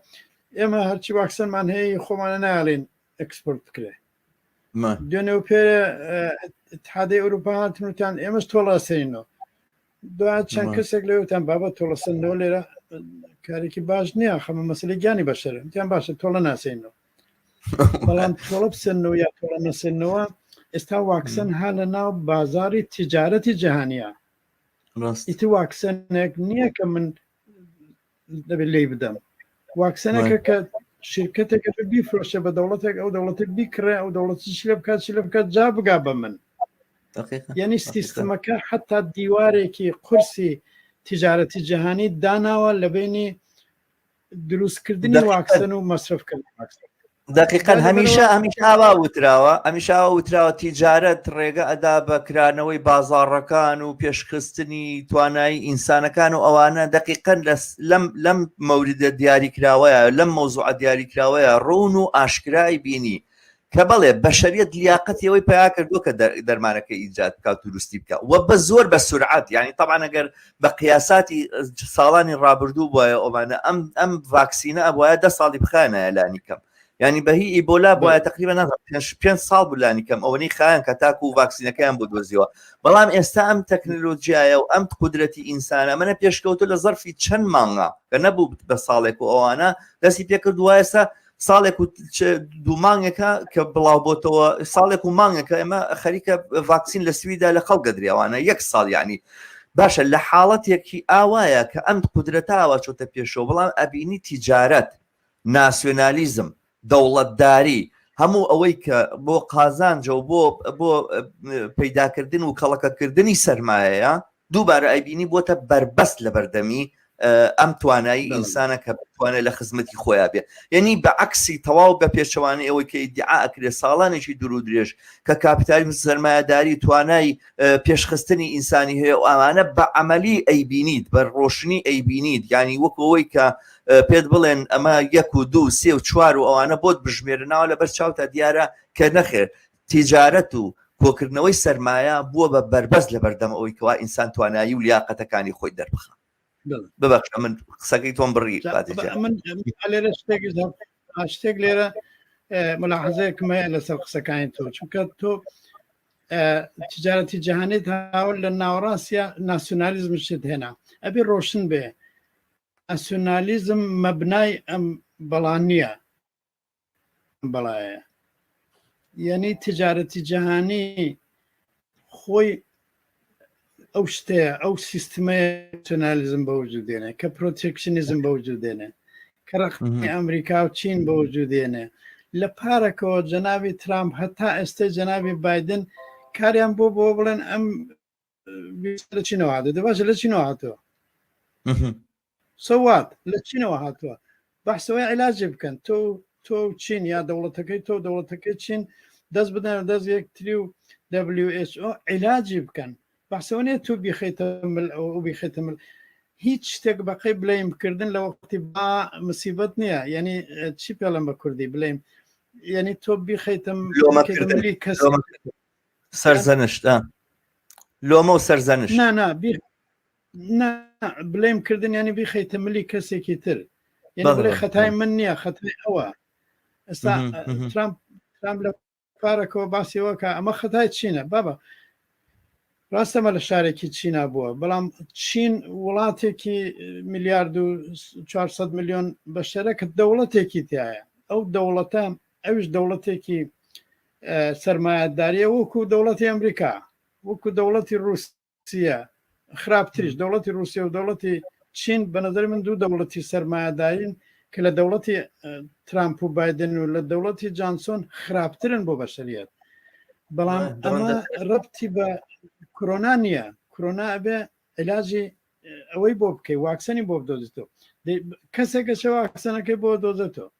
ئێمە هەرچی واکسەنمان هەیە خۆمانە ناڵێن ئەکسپۆرت بکرێ دوێنێ و پێرێ اتحادی ئەوروپا هاتن وتیان ئێمەش تۆڵەسێنەوە دو چەند کەسێک لەوتان بابە بەڵام تۆڵە بسێنەوە یا تۆڵە نەسێنەوە ئێستا واکسەن ها لە ناو بازاری تیجارەتی جیهانیە ئیتر واکسەنێک نییە کە من دەبێت لی بدەم واکسەنەکە کە شرکەتێکە بیفرۆشێ بە دەوڵەتێک ئەو دەوڵەتێک بیکڕێ ئەو دەوڵەت چی لێ بکات چی لێ بکات جا بگا بە من یعنی سیستمەکە حتا دیوارێکی قورسی تیجارەتی جیهانی داناوە لە بینی دروستکردنی واکسەن و مەسرفکردنی واکسەن دقیقا هەمیشە هەمیشە ئاوا وتراوە هەمیشە ئاوا وتراوە تیجارەت ڕێگە ئەدا بە کرانەوەی بازاڕەکان و پێشخستنی توانایی ئینسانەکان و ئەوانە دقیقا لەم لەم مەوریدە دیاریکراوەیە لەم مەوزوعە دیاریکراوەیە ڕوون و ئاشکرای بینی کە بەڵێ بەشەریەت لیاقەتی ئەوەی پیا کردووە کە دەرمانەکە ئیجاد بکات دروستی بکە و بە زۆر بە سرعەت یعنی طبعا ئەگەر بە قیاساتی ساڵانی ڕابردوو بواە ئەوانە ئەم ئەم ڤاکسینە ئەبواە دە ساڵی بخانایە لانی کەم ینی بەهی ئیبۆلا بواە تقریبا نازانم پێ ساڵ بولانی کەم ئەوەی خایان کە تاکو و ڤاکسینەکەیان بۆ دۆزیەوە بەڵام ئێستا ئەم تەکنەلۆجیایە و ئەم قودرەتی ئینسانە منە پێشکەوتو لە زەرفی چەند مانگا کە نەبوو بە ساڵێک و ئەوانە دەستی پێکرد وایسا ساڵێک و دوو مانگێکە کە بڵاو بۆتەوە ساڵێک و مانگێکە ئێمە خەریکە ڤاکسین لە سویدا لە خەڵک دەدرێوانە یەک ساڵ یعنی باشە لە حاڵەتێکی ئاوایە کە ئەم قودرەتاوە چۆتە پێشەوە بەڵام ئەبینی تیجارەت ناسیۆنالیزم دەوڵەتداری هەموو ئەوەی کە بۆ قازانجە و بۆ بۆ پەیداکردن و کەڵەکەکردنی سەرمایەیە دووبارە ئەیبینی بۆتە بەربەست لە بەردەمی ئەم توانایی ئینسانە کە بتوانێت لە خزمەتی خۆیان بێ یعنی بە عکسی تەواو بە پێچەوانەی ئەوەی کە ئیدعا ئەکرێ ساڵانێکی دوور و درێژ کە کاپیتالیزم سەرمایەداری توانای پێشخستنی ئینسانی هەیە و ئەمانە بە عملی ئەیبینیت بە ڕۆشنی ئەیبینیت یعنی وەکو ئەوەی کە پێت بڵێن ئەمە یەک و دوو سێ و چوار و ئەوانە بۆت بژمێرناوە لەبەر چاوتا دیارە کە نەخێر تیجارەت و کۆکردنەوەی سەرمایە بووە بە بەربەست لەبەردەم ئەوەی کەوا ئینسان توانایی و لیاقەتەکانی خۆی دەربخا. ببەخشە من قسەکەی تۆم بڕی من لێرە شتێک شتێک لێرە ملاحەزەیەکم هەیە لەسەر قسەکانی تۆ چونکە تۆ تجارەتی جیهانی تاوە لە ناوەڕاستە ناسیۆنالیزم شت هێنا ئەبێ ڕۆشن بێ ناسیۆنالیزم مەبنای ئەم بەڵان نییە بەڵایە یعنی تجارەتی جیهانی خۆی ئەو شتەیە ئەو سیستمەیە ناسیۆنالیزم بە وجود دێنێ کە پرۆتێکشنیزم بە وجود دێنێ کە ڕەخنەی ئەمریکا و چین بە وجود دێنێ لە پارەکەوە جەنابی ترامپ هەتا ئێستای جەنابی بایدن کاریان بۆ بۆ بڵێن ئەم لە چینەوە هاتووە دەباشە لە چینەوە هاتووە سەوات لە چینەوە هاتووە بەحسەوەی عیلاجی بکەن تۆ تۆ چین یا دەوڵەتەکەی تۆ دەوڵەتەکەی چین دەست بدەن دەست یەکتری و WHO عیلاجی بکەن بەحسەوە نیە تۆ بیخیتە مل ئەو بیخیتە مل هیچ شتێک بەقەی blame کردن لە وەختی با مسیبەت نییە یعنی چی پێڵم بە کوردی blame یعنی تۆ بیخیتم ملی کەس سەرزەنشت لۆمە و سەرزەنشت نا نا blame کردن ینی بیخیتە ملی کەسێکی تر یعنی بڵێ خەتای من نییە خەتای ئەوە ئێستا ترامپ ترامپ لە پارەکەەوە باسیەوە کە ئەمە خەتای چینە بابا ڕاستەمە لە شارێکی چینا بووە بەڵام چین وڵاتێکی میلیارد و 400 میلیۆن بەشەرە کە دەوڵەتێکی تایە ئەو دەوڵەتە ئەوش دەوڵەتێکی سەرمایەداریە وەکو دەوڵەتی ئەمریکا وەکو دەوڵەتی ڕوس رووسیا خراپتریش دەوڵەتی رووسیا و دەوڵەتی چین بە نظری من دوو دەوڵەتی سەرمایەدارین کە لە دەوڵەتی ترامپ و بایدن و لە دەوڵەتی جانسۆن خراپترن بۆ بەشەریەت بەڵام ئەمە ڕەبتی بە کۆرۆنا نییە کۆرۆنا ئەبێ علاجی ئەوەی بۆ بکەی واکسەنی بۆ بدۆزیتەوە کەسێکە چە واکسەنەکەی بۆ دۆزێتەوە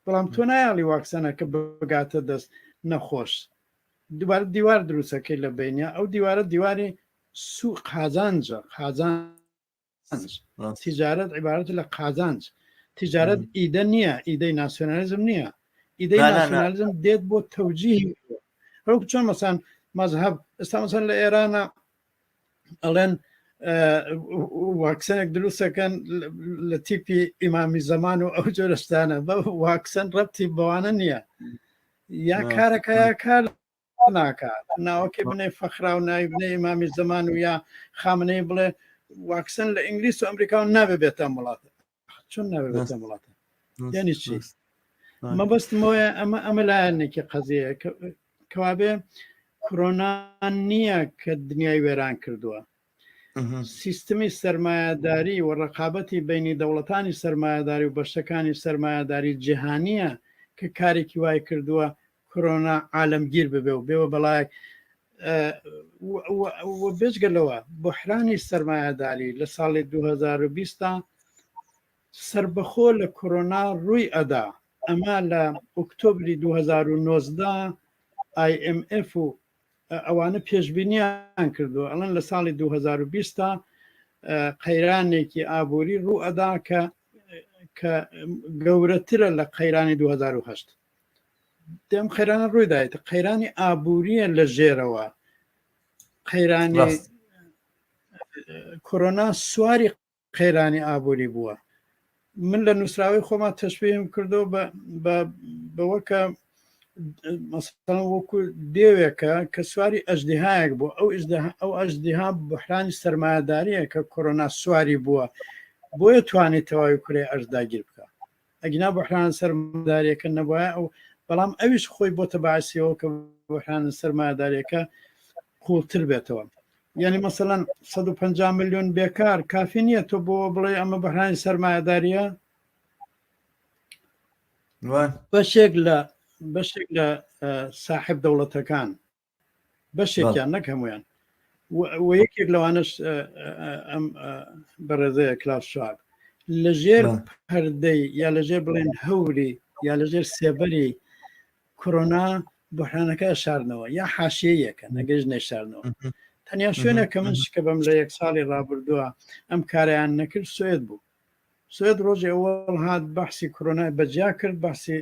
بەڵام تۆ نایاڵی واکسەنەکە بگاتە دەست نەخۆش دووبارە دیوار دروستەکەی لە بینیا ئەو دیوارە دیواری سوو قازانجە قازانج تیجارەت عیبارەت لە قازانج تیجارەت ئیدە نییە ئیدەی ناسیۆنالیزم نییە ئیدەی ناسیۆنالیزم دێت بۆ تەوجیهی وەک چۆن مەسان مەزهەب ئێستا مەسەن لە ئێرانە ئەڵێن واکسەنێک دروستەکەن لە تیپی ئیمامی زەمان و ئەو جۆرەشتانە بە واکسەن ڕەتی بەوانە نییە یا کارەکە یا کار ناکات ناوەکەی بنێ فەخرا و ناوی بنێ ئیمامی زەمان و یا خامنەی بڵێ واکسەن لە ئینگلیس و ئەمریکا و نابێ بێتە وڵات چۆن نابێ بێتە وڵات یعنی چی؟ مەبەستمەوەیە ئەمە ئەمە لایەنێکی قەزیە کەوابێ کۆرۆنا نییە کە دنیای وێران کردووە سیستمی سەرمایەداری و ڕقابەتی بینی دەوڵەتانی سەرمایەداری و بەشەکانی سەرمایەداری جیهانیە کە کارێکی وای کردووە کۆرۆنا عالەمگیر ببێ و بێوە بەڵایەک و بێجگە لەوە بحرانی سەرمایەداری لە ساڵی 2020 سربەخۆ لە کۆرۆنا ڕووی ئەدا ئەمە لە ئۆکتۆبری 2019 IMF و ئەوانە پێشبینیان کردو ئەڵەن لە ساڵی 2020 قەیرانێکی ئابووری ڕوو ئەدا کە کە گەورەترە لە قەیرانی 2008 دەم قەیرانە ڕووی دایت قەیرانی ئابووریە لە ژێرەوە قەیرانی کۆرۆنا سواری قەیرانی ئابووری بووە من لە نووسراوەی خۆما تەشبیهم کردو بەوە کە مەسەڵەن وەکو دێوێکە کە سواری ئەژدیهایەک بوو ئەو ئەو ئەژدیها بحرانی سەرمایەداریە کە کۆرۆنا سواری بووە بۆیە توانێت تەواوی کورەی ئەرز داگیر بکە ئەگینا بحران سەرمایەداریەکە نەبوایە ئەو بەڵام ئەویش خۆی بۆتە باعسیەوە کە بحران سەرمایەداریەکە قوڵتر بێتەوە یعنی مەسەلەن 150 میلیۆن بێکار کافی نییە تۆ بۆ بڵێ ئەمە بەحرانی سەرمایەداریە بەشێک لە بەشێک لە ساحب دەوڵەتەکان بەشێکیان نەک هەمویان و یەکێک لەوانەش ئەم بەڕێزەیە کلاس شواب لەژێر پەردەی یا لەژێر بڵێن هەوری یا لەژێر سێبەری کۆرۆنا بحرانەکە شارنەوە یا حاشیەیەکە نەگەش نەشارنەوە تەنیا شوێنە کە من شکە بەم لە یەک ساڵی ڕابردووە ئەم کاریان نەکرد سوێد بوو سوێد ڕۆژی ئەوەڵ هات بەحسی کۆرۆنای بەجیا کرد باسی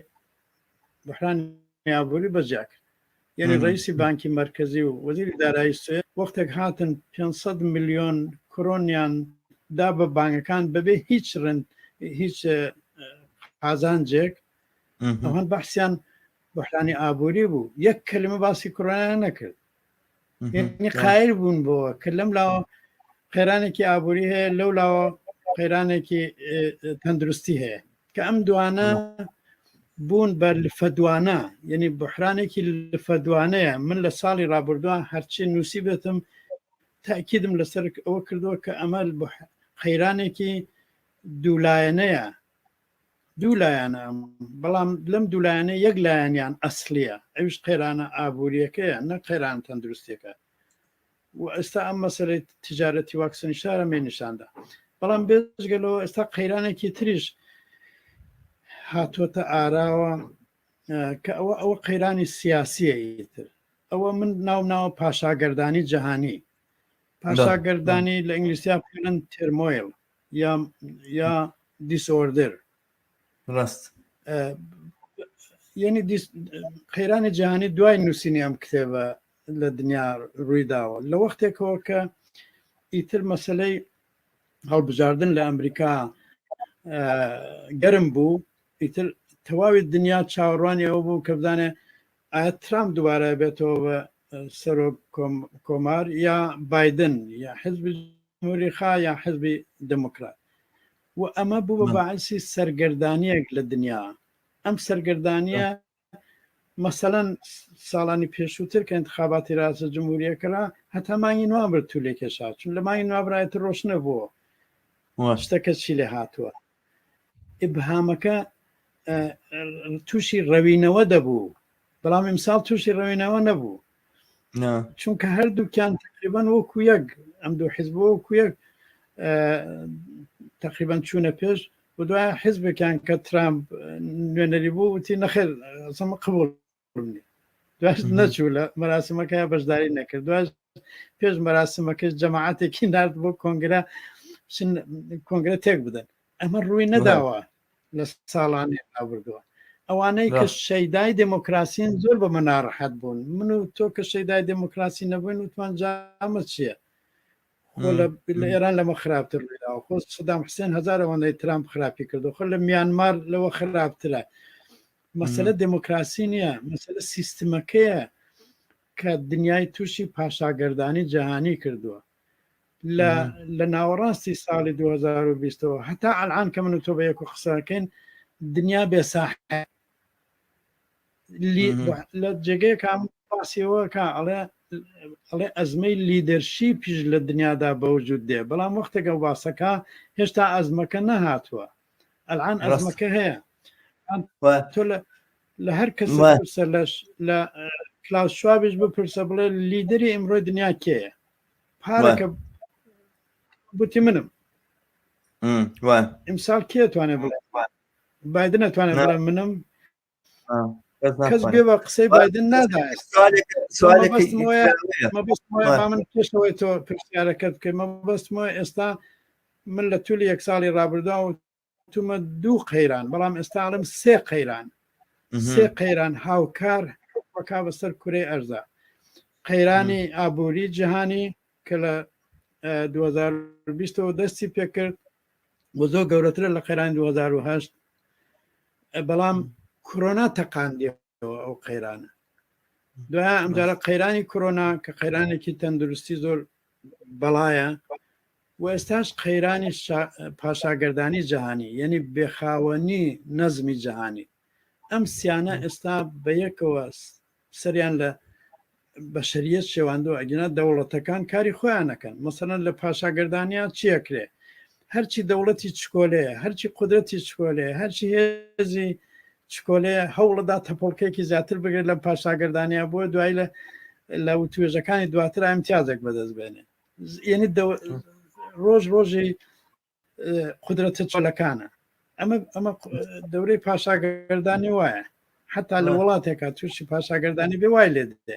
بحرانی ئابووری بەجیا کرد یعنی ڕئیسی بانکی مەرکەزی و وەزیری دارایی سوێد وەختێک هاتن 500 میلیۆن کرۆنیان دا بە بانگەکان بەبێ هیچ ڕند هیچ قازانجێک ئەوان بەحسیان بحرانی ئابووری بوو یەک کەلمە باسی کۆرۆنا نەکرد یعنی قایل بوون بۆ کە لەم لاوە قەیرانێکی ئابووری هەیە لەو لاوە قەیرانێکی تەندروستی هەیە کە ئەم دوانە بوون بە لفەدوانە یعنی بحرانێکی لفەدوانەیە من لە ساڵی ڕابردووە هەرچی نووسی بێتم تاکیدم لەسەر ئەوە کردووە کە ئەمە قەیرانێکی دوولایەنەیە دوو لایەنە بەڵام لەم دوو لایەنە یەک لایەنیان ئەسلیە ئەویش قەیرانە ئابووریەکەیە نە قەیران تەندروستیەکە و ئێستا ئەم مەسەلەی تجارەتی واکسنی شارە مێ نیشاندا بەڵام بێجگە لەوە ئێستا قەیرانێکی تریش هاتووەتە ئاراوە کە ئەوە ئەوە قەیرانی سیاسیە ئیتر ئەوە من ناو ناوە پاشاگەردانی جەهانی پاشاگەردانی لە ئینگلیسیا پێڵن turmoil یا یا disorder ڕاست یعنی قەیرانی جیهانی دوای نووسینی ئەم کتێبە لە دنیا ڕوویداوە لە وەختێکەوە کە ئیتر مەسلەی هەڵبژاردن لە ئەمریکا گەرم بوو ئیتر تەواوی دنیا چاوەڕوانی ئەوە بوو کە بزانێ ئایا ترامپ دووبارە بێتەوە بە سەرۆک کۆمار یا بایدن یا حزبی جمهوریخا یا حزبی دموکرات و ئەمە بوو بە باعسی سەرگەردانیەک لە دنیا ئەم سەرگەردانیە مەسەەن ساڵانی پێشووتر کە انتخاباتی ڕاستە جمهوریە کرا هەتا مانگی نوامبر تو لێ کێشا چون لە مانگی نوابرایەت ڕۆشنە بووە شتەکە چی لێ هاتووە ئبهامەکە تووشی ڕەوینەوە دەبوو بەڵام ئیمساڵ تووشی ڕەوینەوە نەبوو چونکە هەردووکیان تقریبان وەکو یەک ئەم دوو حزب وەکو یەک تقریبان چوونە پێش و دوای حزبێکیان کە ترامپ نوێنەری بوو وتی نەخێر ئەسەمە قبول نیە دواش نەچوو لە مەراسمەکە بەشداری نەکرد دواش پێش مەراسمەکەش جەماعەتێکی نارد بۆ کۆنگرە کۆنگرە تێک بدەن ئەمە ڕووی نەداوە لە ساڵانی ڕابردووە ئەوانەی کە شەیدای دموکراسین زۆر بەمە ناڕەحەت بوون من و تۆ کە شەیدای دموکراسی نەبووین وتمان جامە چییە خۆ لە ئێران لەمە خراپتر ڕوویداوە خۆ سەدام حسێن هەزار ئەوەندەی ترامپ خراپی کردو خۆ لە میانمار لەوە خراپترە مەسەلە دموکراسی نییە مەسەلە سیستمەکەیە کە دنیای تووشی پاشاگەردانی جەهانی کردووە لە لە ناوەڕاستی ساڵی 2020ەوە هەتا ئەلان کە من و تۆ بە یەک و قسەکەین دنیا بێ ساحە. لە جێگەیەکە باسیەوە کە ئەڵێ ئەڵێ ئەزمەی leadership یش لە دنیادا بەوجود دێ بەڵام وەختێک ئەو باسەکە هێشتا ئەزمەکە نەهاتووە ئەلان ئەزمەکە هەیە تۆ لە لە هەر کەس پرسە لەش لە کلاوس شوابیش بپرسە بڵێ لیدەری ئیمڕۆی دنیا کێیە پارەکە بوتی منم ئیمساڵ کێ توانێت بڵێ بایدن نەتوانێت بڵێ منم کەس گوێ بە قسەی بایدن نادات من پێشەوەی تۆ پرسیارەکەت بکەی مەبەستمەوە ئێستا من لە تولی یەک ساڵی ڕابردووە تومە دوو قەیران بەڵام ئێستا ئەڵێم سێ قەیران سێ قەیران هاوکار حکومەکە بەسەر کورەی ئەرزا قەیرانی ئابووری جیهانی کە لە 2020ەوە دەستی پێکرد و زۆر گەورەترە لە قەیرانی 2008 بەڵام کۆرۆنا تەقاندیەوە ئەو قەیرانە دوای ئەمجارە قەیرانی کۆرۆنا کە قەیرانێکی تەندروستی زۆر بەڵایە و ئێستاش قەیرانی پاشاگەردانی جیهانی یعنی بێخاوەنی نەزمی جیهانی ئەم سیانە ئێستا بە یەکەوە سەریان لە بەشەریەت شێواندووە ئەگینا دەوڵەتەکان کاری خۆیان نەکەن مەسەلەن لە پاشاگەردانیان چیەکرێ هەرچی دەوڵەتی چکۆلەیە هەرچی قودرەتی چکۆلەیە هەرچی هێزی چکۆلەیە هەوڵەدا تەپۆڵکێکی زیاتر بگرێت لەم پاشاگەردانیا بۆ دوای لە لە وتوێژەکانی دواتر ئامتیازێک بەدەست بێنێ یعنی ڕۆژ ڕۆژی قودرەتە چۆلەکانە ئەمە ئەمە دەورەی پاشاگەردانی وایە حتا لە وڵاتێکا تووشی پاشاگەردانی بێ وای لێ دێ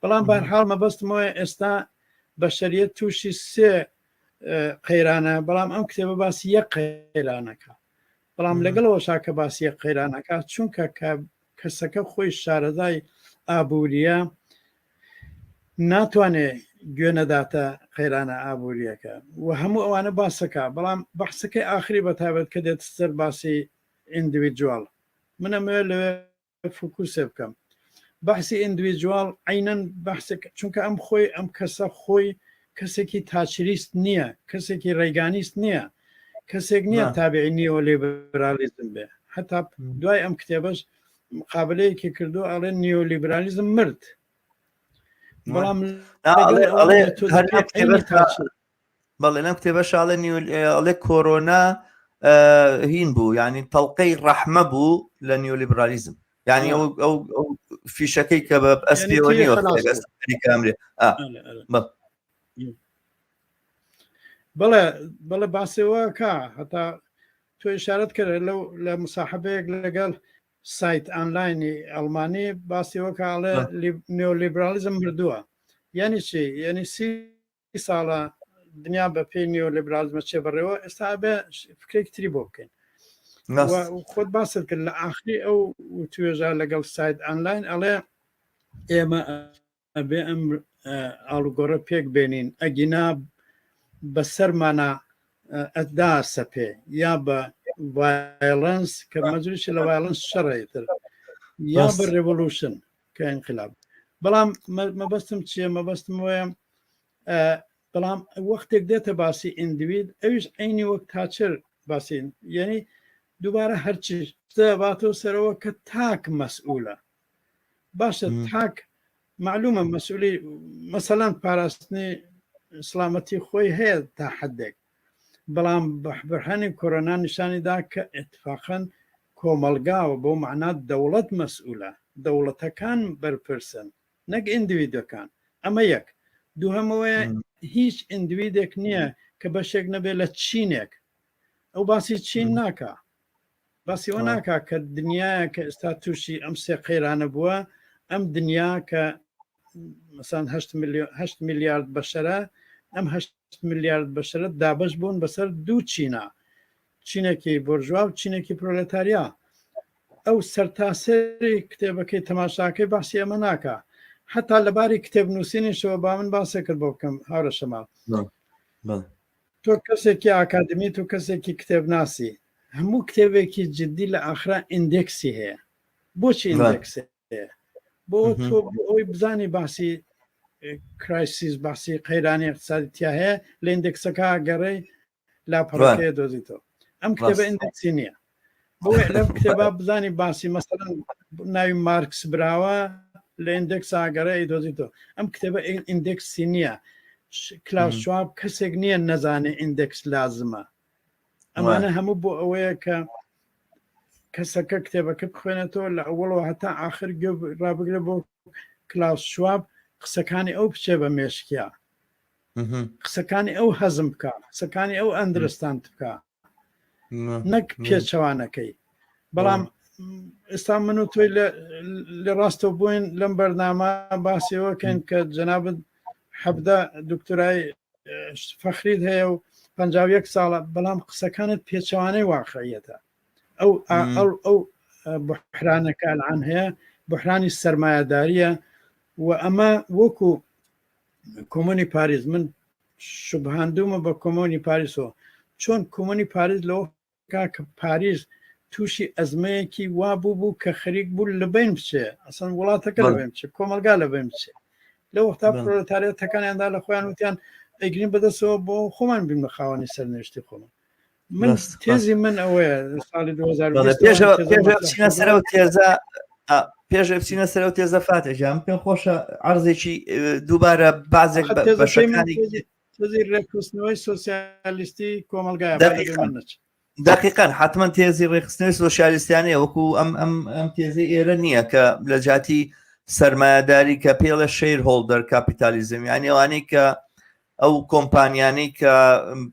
بەڵام بارحاڵ مەبەستمەوە ئێستا بەشەریەت تووشی سێ قەیرانە بەڵام ئەم کتێبە باسی یەک قەیرانەکە بەڵام لەگەڵەوە شاکە باسی یەک قەیرانەکە چونکە کە کەسەکە خۆی شارەزای ئابووریە ناتوانێ گوێ نەداتە قەیرانە ئابووریەکە و هەموو ئەوانە باسەکە بەڵام بەحسەکەی ئاخری بە تایبەت کە دێت سەر باسی individual من ئەمەوێ لەوێ focus ێ بکەم بەحسی individual عینەن بەحسێک چونکە ئەم خۆی ئەم کەسە خۆی کەسێکی تاچریست نییە کەسێکی ڕێگانیست نییە کەسێک نییە تابعی نیۆلیبرالیزم بێ هەتا دوای ئەم کتێبەش مقابلەیەکی کردو ئەڵێ نیۆلیبرالیزم مرد بەڵام بەڵێ لەم کتێبە شاڵێ ئەڵێ کۆرۆنا هین بوو ینی تەڵقەی ڕەحمە بوو لە نیۆلیبرالیزم یعنی ئەو ئەو فیشەکەی کە بە ئەسپیەوە نیوە کامرێ بەڵێ بەڵێ باسەوە کا هەتا تۆ ئشارەت کرد لەو لە مساحبەیەک لەگەڵ سایت ئانلاینی ئەڵمانی باسیەوە کە ئەڵێ نیۆلیبرالیزم مردووە یعنی چی یعنی سی ساڵە دنیا بە پێی نیۆلیبرالیزمە چێ بەڕێوە ئێستا ئەبێ فکرێک تری بۆ بکەین خۆت باست کرد لە ئاخری ئەو توێژە لەگەڵ سایت ئانلاین ئەڵێ ئێمە ئەبێ ئەم ئاڵوگۆڕە پێک بێنین ئەگینا بەسەرمانە ئەدا سەپێ یا بە violence کە مەجروشی لە violence شەڕێتر یا بە revolution کە ئینقلاب بەڵام مەبەستم چییە مەبەستم وایە بەڵام وەختێک دێتە باسی ئیندوید ئەویش عینی وەک تاچر باسی یعنی دووبارە هەرچی باتەوە سەرەوە کە تاک مەسئولە باشە تاک معلومە مەسئولی مەسەلەن پاراستنی سلامەتی خۆی هەیە تا حدێک بەڵام بەحبرهانی کۆرۆنا نیشانی دا کە اتفاقەن کۆمەلگاوە بۆ معنا دەوڵەت مەسئولە دەوڵەتەکان بەرپرسن نەک ئیندیویدەکان ئەمە یەک دووهەمەوەیە هیچ ئیندیویدێک نییە کە بەشێک نەبێت لە چینێک ئەو باسی چین ناکە باسی ئەوە ناکا کە دنیاە کە ئێستا تووشی ئەم سێ قەیرانە بووە ئەم دنیا کە مەسان 8 میلیارد بەشەرە ئەم 8 میلیارد بەشەرە دابش بوون بەسەر دوو چینە چینێکی بۆرژوا و چینێکی پرۆلێتاریا ئەو سەرتاسەری کتێبەکەی تەماشاکەی باسی ئەمە ناکا حتا لەباری کتێب نووسینیشەوە با من باسێکرد بۆ بکەم هاورە شەماڵ تۆ کەسێکی ئاکادمی تۆ کەسێکی کتێب ناسی هەموو کتێبێکی جددی لە ئاخرا index ی هەیە بۆچی index هەیە بۆ تۆ ئەوەی بزانی باسی crisis باسی قەیرانی اقتصادی تیا هەیە لە index ەکە گەڕێ لاپەڕەکەی دۆزیتەوە ئەم کتێبە index ی نییە. بۆ لەم کتێبا بزانی باسی مەسەلەن ناوی مارکس براوە لە ئیندێکس ئاگەرە ئەیدۆزیتەوە ئەم کتێبە ئیندێکسی نییە کلاوس شواب کەسێک نییە نەزانێ ئیندێکس لازمە ئەمانە هەموو بۆ ئەوەیە کە کەسەکە کتێبەکە بخوێنێتەوە لە ئەوڵەوە هەتا ئاخر گوێ ڕابگرە بۆ کلاوس شواب قسەکانی ئەو بچێ بە مێشکیا قسەکانی ئەو هەزم بکە قسەکانی ئەو understand بکە نەک پێچەوانەکەی بەڵام ئێستا من و تۆی لە ڕاستەوە بووین لەم بەرنامە باسیەوەکەین کە جەنابت حەبدە دکتۆرای فەخریت هەیە و 51 ساڵە بەڵام قسەکانت پێچەوانەی واقعیەتە ئەو ئەو ئەو بحرانەکە الان هەیە بحرانی سەرمایەداریە و ئەمە وەکو کۆمۆنی پاریس من شوبهاندومە بە کۆمۆنی پاریسەوە چۆن کۆمۆنی پاریس لەوە کاکە پاریس تووشی ئەزمەیەکی وا بوو بوو کە خەریک بوو لە بین بچێ ئەسەن وڵاتەکە لە بین بچێ کۆمەلگا لە بین بچێ لە وەختا پرۆلتارێتەکانیاندا لە خۆیان وتیان ئەیگرین بەدەستەوە بۆ خۆمان بین بە خاوەنی سەرنوێشتی خۆمان من تێزی من ئەوەیە ساڵی 2000 سەرەوە تێزە پێش بچینە سەرەوە تێزە فاتێکیان پێم خۆشە عرضێکی دووبارە بازێک بەشەکانی تێزی ڕێکخستنەوەی سۆسیالیستی کۆمەڵگای دقیقا حتمما تێزی ڕێکخستنەوەی سۆسیالیستیانەیە وەکو ئەم ئەم ئەم تێزی ئێرە نییە کە لە جاتی سرمایهداری کە پێڵە shareholder capitalism یانی ئەوانەی کە ئەو کۆمپانیانەی کە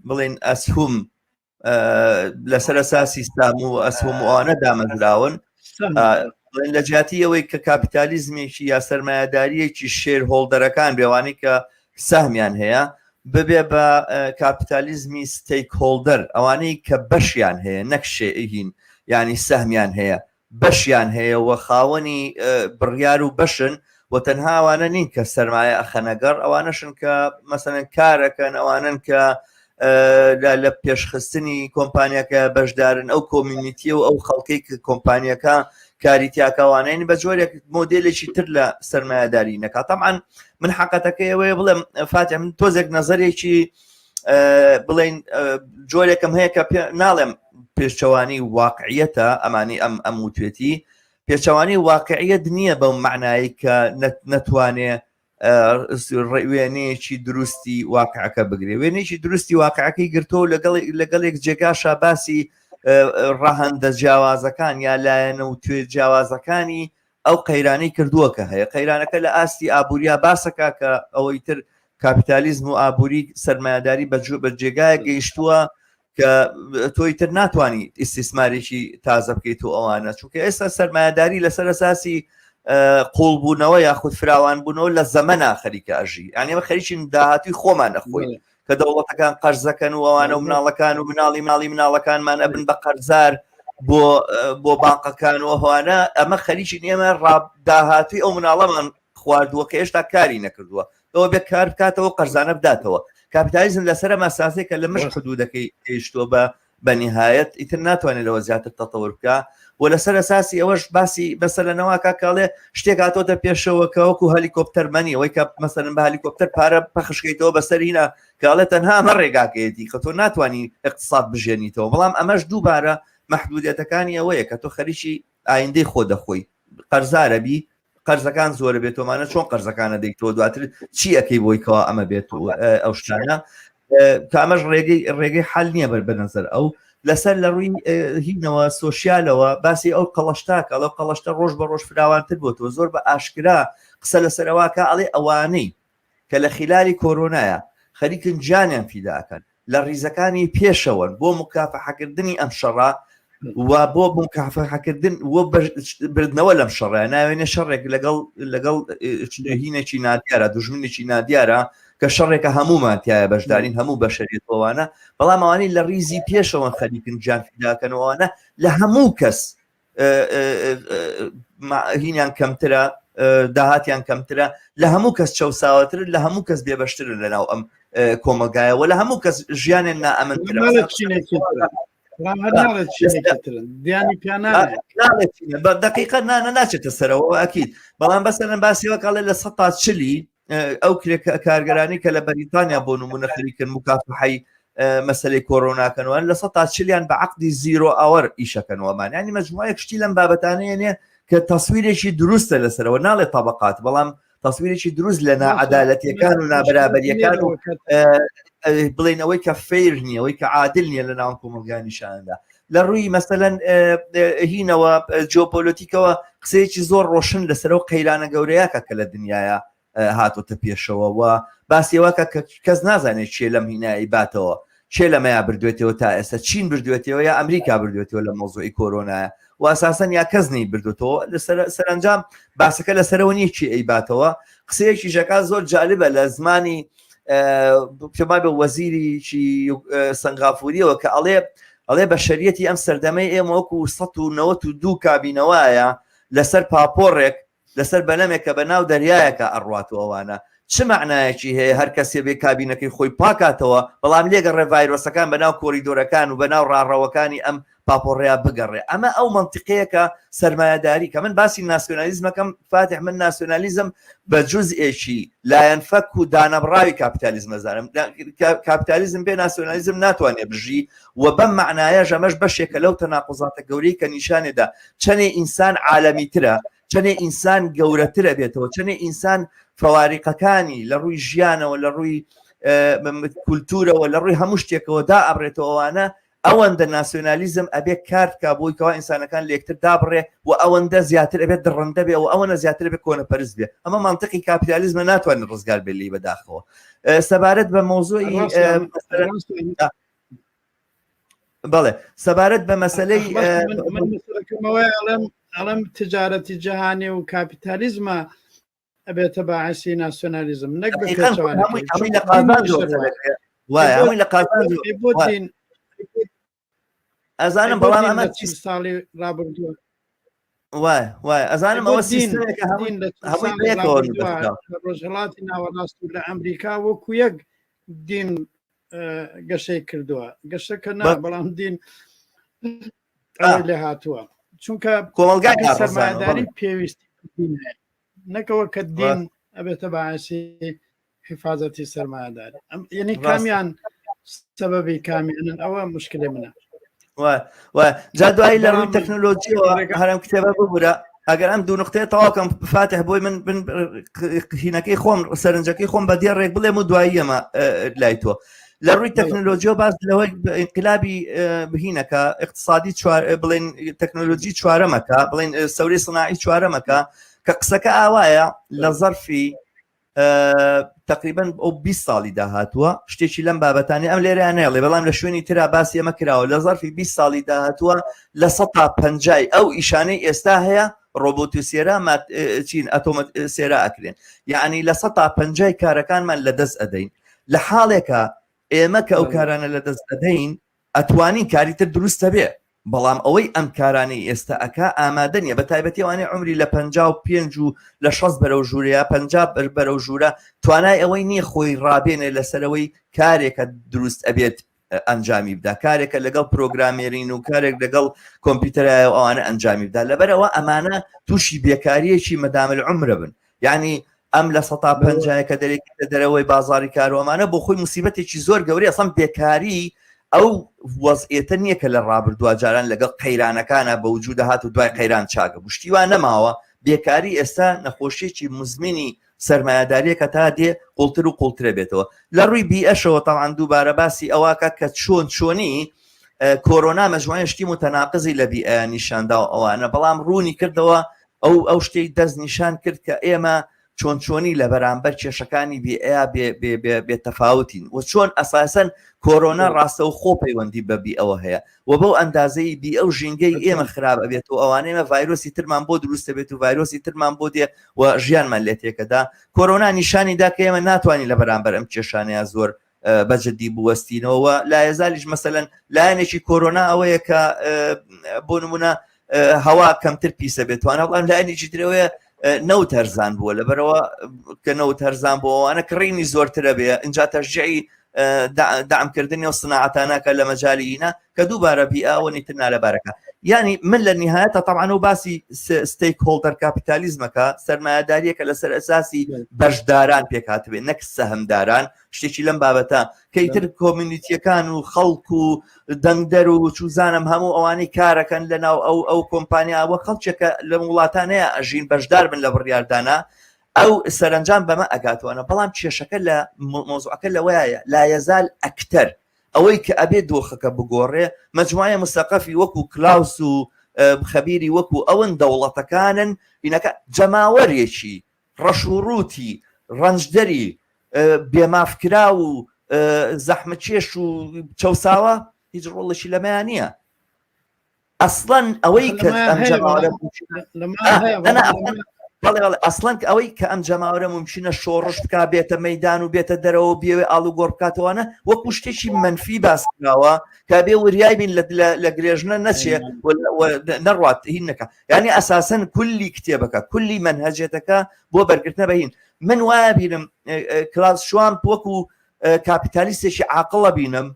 بڵێن ئەسهوم لەسەر ئەساسی سام و ئەسهوم ئەوانە دامەزراون لە جیاتی ئەوەی کە کاپیتالیزمێکی یا سەرمایەداریەکی shareholder ەکان بێوانی کە سەهمیان هەیە ببێ بە کاپیتالیزمی stakeholder ئەوانەی کە بەشیان هەیە نەک شێهین ینی سەهمیان هەیە بەشیان هەیە و خاوەنی بڕیار و بەشن و تەنها ئەوانە نین کە سەرمایە ئەخەنەگەڕ ئەوانەشن کە مەسەلەن کارەکەن ئەوانن کە لە پێشخستنی کۆمپانیەکە بەشدارن ئەو community و ئەو خەڵکەی کە کۆمپانیەکە کاری تیاکەوانین بە جۆرێک مۆدلێکی تر لە سەرمایەداری نەکات تەمان من حقەتەکەی ئەوەیە بڵێم فاتح من تۆزێک نظرێکی بڵین جۆرێکم هەیە کە ناڵێم پێشچەوانی واقعیەتە ئەمانی ئەم ئەم وتێتی پێچەوانی واقعیەت نییە بەو معنایی کە نەتوانێ وێنەیەکی دروستی واقعەکە بگرێ وێنەیەکی دروستی واقعەکەی گرتۆ لەگەڵ لەگەڵێک جێگاشا باسی ڕەهەندە جیاوازەکان یا لایەنە و توێ جیاوازەکانی ئەو قەیرانەی کردووە کە هەیە قەیرانەکە لە ئاستی ئابووریا باسەکە کە ئەوەی تر کاپیتالیزم و ئابووری سەرمایەداری بە بە جێگایە گەیشتووە کە تۆی تر ناتوانانی ئیسیسمارێکی تازە بکەیت و ئەوانە چونکە ئێستا سەرمایەداری لەسەر ئەساسی قوڵبوونەوە یاخود فراوانبوونەوە لە زەمەنا خەریکە ئەژی یعنی ئەمە خەریکین داهاتوی خۆمان ئەخۆین کە دەوڵەتەکان قەرزەکەن و ئەوانە و مناڵەکان و مناڵی ماڵی مناڵەکانمان ئەبن بە قەرزار بۆ بۆ بانقەکان و ئەوانە ئەمە خەریکی ئێمە داهاتوی ئەو مناڵەمان خواردووە کە هێشتا کاری نەکردووە ئەوە بێ کار بکاتەوە قەرزانە بداتەوە کاپیتالیزم لەسەر ئەم ئەساسەی کە لە مش حدودەکەی گەیشتووە بە بە نیهایەت ئیتر ناتوانێت لەوە زیاتر تەتەور بکە و لەسەر ئەساسی ئەوەش باسی مەسەلەنەوە کاکاڵێ شتێک هاتۆتە پێشەوە کە وەکو هەلیکۆپتەر money ئەوەی کە مەسەلەن بە هەلیکۆپتەر پارە پەخشکەیتەوە بەسەر هینا کاڵێ تەنها ئەمە ڕێگاکەیەتی کە تۆ ناتوانانی اقتصاد بژێنیتەوە بەڵام ئەمەش دووبارە مەحدودیەتەکانی ئەوەیە کە تۆ خەریکی ئایندەی خۆ دەخۆی قەرزارە بی قەرزەکان زۆرە بێت تۆمانە چۆن قەرزەکانە دەیتەوە دواتر چی ئەەکەی بۆی کەوا ئەمە بێت و ئەو شتانە کە ئەمەش ڕێگەی ڕێگەی حل نییە بەر بەنەزەر ئەو لەسەر لە ڕووی هینەوە سۆسیالەوە باسی ئەو قەڵشتاکە ئەو قەڵشتە ڕۆژ بە ڕۆژ فراوانتر بۆتەوە زۆر بە ئاشکرا قسە لەسەرەوەکە ئەڵێ ئەوانەی کە لە خیلالی کۆرۆنایە خەریکن گیانیان فیداکەن لە ڕیزەکانی پێشەوەن بۆ مکافحەکردنی ئەم شەڕە و بۆ مکافحەکردن و بردنەوە لەم شەڕە ناوێنێ شەڕێک لەگەڵ لەگەڵ هینێکی نادیارە دوژمنێکی نادیارە کە شەڕێکە هەمومان تایە بەشدارین هەموو بەشەریەتەوانە بەڵام ئەوانەی لە ڕیزی پێشەوەن خەریکن گیان فیداکەنەوەوانە لە هەموو کەس هینیان کەمترە داهاتیان کەمترە لە هەموو کەس چەساوەتر لە هەموو کەس بێبەشترن لە ناو ئەم کۆمەلگایەوە لە هەموو کەس ژیانێن نائەمن دقیقە نانە ناچێتە سەرەوە ئەکیید بەڵام بەسەرن باسیەوە کاڵێ لە سە چلی ئەو کرێکە کارگەرانی کە لە بەریتانیا بۆ نمونە خەریکن مکافحەی مەسلەی کۆرۆناکەنەوە لە سە تا چلیان بە عقدی zero hour ئیشەکەنەوەمان ینی مەجموعەیەک شتی لەم بابەتانەیە کە تەسویرێکی دروستە لەسەرەوە ناڵێ تەبقات بەڵام تەسویرێکی دروست لە ناعەدالەتیەکان و نابەرابەریەکان و بڵێن ئەوەی کە fair نییە ئەوەی کە عادل نییە لە ناو کۆمەڵگا نیشاندا لە ڕووی مەسەلەن هینەوە جیۆپۆلۆتیکەوە قسەیەکی زۆر ڕۆشن لەسەر ئەو قەیرانە گەورەیەکە کە لە دنیاە هاتۆتە پێشەوە و باسیەوەکە کە کەس نازانێت چێ لەم هینایی باتەوە کێ لەمەیا بردوێتەوە تا ئێستا چین بردوێتەوە یا ئەمریکا بردوێتەوە لە مەوزوعی کۆرۆنایە و ئەساسەن یا کەس نەی بردوتەوە لەسەر سەرەنجام باسەکە لەسەرەوە نییە کێ ئەیباتەوە قسەیەکی ژەکا زۆر جالبە لە زمانی پێما بە وەزیریی سنگافوریەوە کە ئەڵێ ئەڵێ بە شەریەتی ئەم سەردەمەی ئێمە وەکو 1992 کابینەوایە لەسەر پاپۆڕێک لەسەر بەلەمێک کە بە ناو دەریایەکا ئەڕوات و ئەوانە چ مەعنایەکی هەیە هەر کەسێ بێ کابینەکەی خۆی پاکاتەوە بەڵام لێگەڕێ ڤایرۆسەکان بە ناو کۆریدۆرەکان و بە ناو ڕاڕەوەکانی ئەم پاپۆڕەیا بگەڕێ ئەمە ئەو مەنتیقەیە کە سەرمایەداری کە من باسی ناسیۆنالیزمەکەم فاتح من ناسیۆنالیزم بە جوزئێکی لایەنفەک و دانەبڕاوی کاپیتالیزم ئەزانم کاپیتالیزم بێ ناسیۆنالیزم ناتوانێ بژی و بەم مەعنایەش ئەمەش بەشێکە لەو تەناقوزاتە گەورەی کە نیشانێدا چەنێ ئینسان عالەمیترە چەنێ ئینسان گەورەترە بێتەوە چەنێ ئینسان فەواریقەکانی لە ڕووی ژیانەوە لە ڕووی کولتورەوە لە ڕووی هەموو شتێکەوە دا ئەبرێتەوەوانە ئەوەندە ناسیۆنالیزم ئەبێ کار بکا بۆی کەوا ئینسانەکان لەیەکتر دابڕێ و ئەوەندە زیاتر ئەبێت دڕندە بێ و ئەوەنە زیاتر بێ کۆنەپەرست بێ ئەمە مانتقی کاپیتالیزمە ناتوانێت ڕزگار بێ لێی بەداخەوە سەبارەت بە مەوزوعی بەڵێ سەبارەت بە مەسلەی ئەڵێم تجارەتی جیهانی و کاپیتالیزمە ئەبێتە باعسی ناسیۆنالیزم نەک بە پێچەوانەکەی لە قازانج وایە هەمووی لە قازانج بۆ دین ئەزانم بەڵام ئەمە ساڵی ڕابردووە وایە وایە ئەزانم ئەوە سیستمێکە هەمووی بەیەکەوە ڕۆژهەڵاتی ناوەڕاست و لە ئەمریکا وەکو یەک دین گەشەی کردووە گەشەکە نا بەڵام دین لێ هاتووە چونکە کۆمەڵگای سەرمایەداری پێویستی نەکەوە کە دین ئەبێتە باعسی حفاظەتی سەرمایەداری ئەم یعنی کامیان سەبەبی کامیانن ئەوە مشکلێ منە جا دوایی لە ڕووی تەکنۆلۆژیەوە هەرم کتێبە ببورە ئەگەر ئەم دوو نقطەیە تەواوکەم فاتح بۆی من بن هینەکەی خۆم سەرنجەکەی خۆم بە دێڕێک بڵێم و دواییەمە لای تۆ لە ڕووی تەکنۆلۆژیەوە باس لەوەی ئینقلابی بهینەکە اقتصادی چوار بڵێن تەکنۆلۆژی چوارەمەکە بڵێن سەوری سناعی چوارەمەکە کە قسەکە ئاوایە لە زەرفی تقریبا ئەو 20 ساڵی داهاتووە شتێکی لەم بابەتانی ئەم لێرە نێڵێ بەڵام لە شوێنی تررا باسی ئەمە کراوە لە زەرفی 20 ساڵی داهاتووە لە 150 ئەو ئیشانەی ئێستا هەیە ڕۆبۆت و سێرا چین ئەتۆمەت سێرا ئەکرێن یعنی لە 150 کارەکانمان لە دەست ئەدەین لە حاڵێکە ئێمە کە ئەو کارانە لە دەست ئەدەین ئەتوانین کاری تر دروست هەبێ بەڵام ئەوەی ئەم کارانەی ئێستا ئەکا ئامادە نیە بە تایبەتی ئەوانەی عومری لە 55 و لە 60 بەرەو ژوورەیە 50 بەرەو ژوورە توانای ئەوەی نییە خۆی ڕابێنێ لەسەرەوەی کارێکە دروست ئەبێت ئەنجامی بدا کارێکە لەگەڵ programming و کارێک لەگەڵ کۆمپیوتەرایە و ئەوانە ئەنجامی بدا لەبەرەوە ئەمانە تووشی بێکاریەکی مەدامل عمرە بن یعنی ئەم لە سەتا پەنجایە کە دەرێکیتە دەرەوەی بازاری کار و ئەمانە بۆ خۆی موسیبەتێکی زۆر گەورەیە ئەسڵەن بێکاری ئەو وەزعیەتە نییە کە لە ڕابردووە جاران لەگەڵ قەیرانەکانە بە وجود هات و دوای قەیران چاکە بوو شتی وا نەماوە بێکاری ئێستا نەخۆشیەکی مزمنی سەرمایەداریەکە تا دێ قوڵتر و قوڵترە بێتەوە لە ڕووی بیئەشەوە تەوان دووبارە باسی ئەوەکە کە چۆن چۆنی کۆرۆنا مەجموعە شتی متەناقزی لە بیئە نیشاندا و ئەوانە بەڵام ڕوونی کردەوە ئەو ئەو شتەی دەست نیشان کرد کە ئێمە چۆن چۆنی لە بەرامبەر کێشەکانی بیئەیا بێ تەفاوتین و چۆن ئەساسەن کۆرۆنا ڕاستەوخۆ پەیوەندی بە بیئەوە هەیە و بەو ئەندازەی بیئە و ژینگەی ئێمە خراپ ئەبێت و ئەوانە ئێمە ڤایرۆسی ترمان بۆ دروست دەبێت و ڤایرۆسی ترمان بۆ دێ و ژیانمان لێ تێکەدا کۆرۆنا نیشانی دا کە ئێمە ناتوانین لە بەرامبەر ئەم کێشانەیە زۆر بە جدی بوەستینەوە لایەزالیش مەسەلەن لایەنێکی کۆرۆنا ئەوەیە کە بۆ نمونە هەوا کەمتر پیسە بێتوانە بەڵام لایەنێکی ترەوەیە نەوت هەرزان بووە لەبەرەوە کە نەوت هەرزان بۆ ئەوانە کڕینی زۆرترە بێ اینجا تەشجعی دەعمکردنی ئەو سناعەتانەکە لە مەجالی ئینە کە دووبارە بیئەوەنی تر نالەبارەکە یعنی من لە نهایەتە طبعا و باسی stakeholder کاپیتالیزمەکە سەرمایەداریەکە لەسەر ئەساسی بەشداران پێکهاتبێ نەک سەهمداران شتێکی لەم بابەتە کەیتر community یەکان و خەڵک و دەنگدەر و چوزانم هەموو ئەوانەی کارەکەن لە ناو ئەو ئەو کۆمپانیاوە خەڵکێکە لەم وڵاتانەیە ئەژین بەشدار بن لە بڕیاردانە ئەو سەرنجام بەمە ئەگاتوانە بەڵام کێشەکە لە مۆزوعەکە لەوەیە لایەزال ئەکتەر ئەوەی کە ئەبێ دۆخەکە بگۆڕێ مجموعە مسەقەفی وەکو کلاوس و خەبیری وەکو ئەون دەوڵەتەکانن بینەکە جەماوەرێکی ڕەش و ڕووتی ڕەنجدەری بێمافکراو و زەحمەکێش و چەساوە هیچ ڕۆڵێکی لەمەیان نییە ئەسڵەن ئەوەی کە ئەم جەماوەرە ئەسڵەن ئەوەی کە ئەم جەماوەرە ممکنە شۆڕش بک بێتە مەدان و بێتە دەرەوە بێوێ ئاڵوگۆڕ بکاتەوەە وەکو شتێکی منفی باسکراوە کە بێ وریای بین لە گرێژنە نەچێ نەڕات هین نەکە یعنی ئەساسەن کولی کتێبەکە کولی منهجێتەکە بۆ بەرگرتنە بەهین من وایە بینم کلاس شوان وەکو کاپیتالیستێکی عاقڵە بینم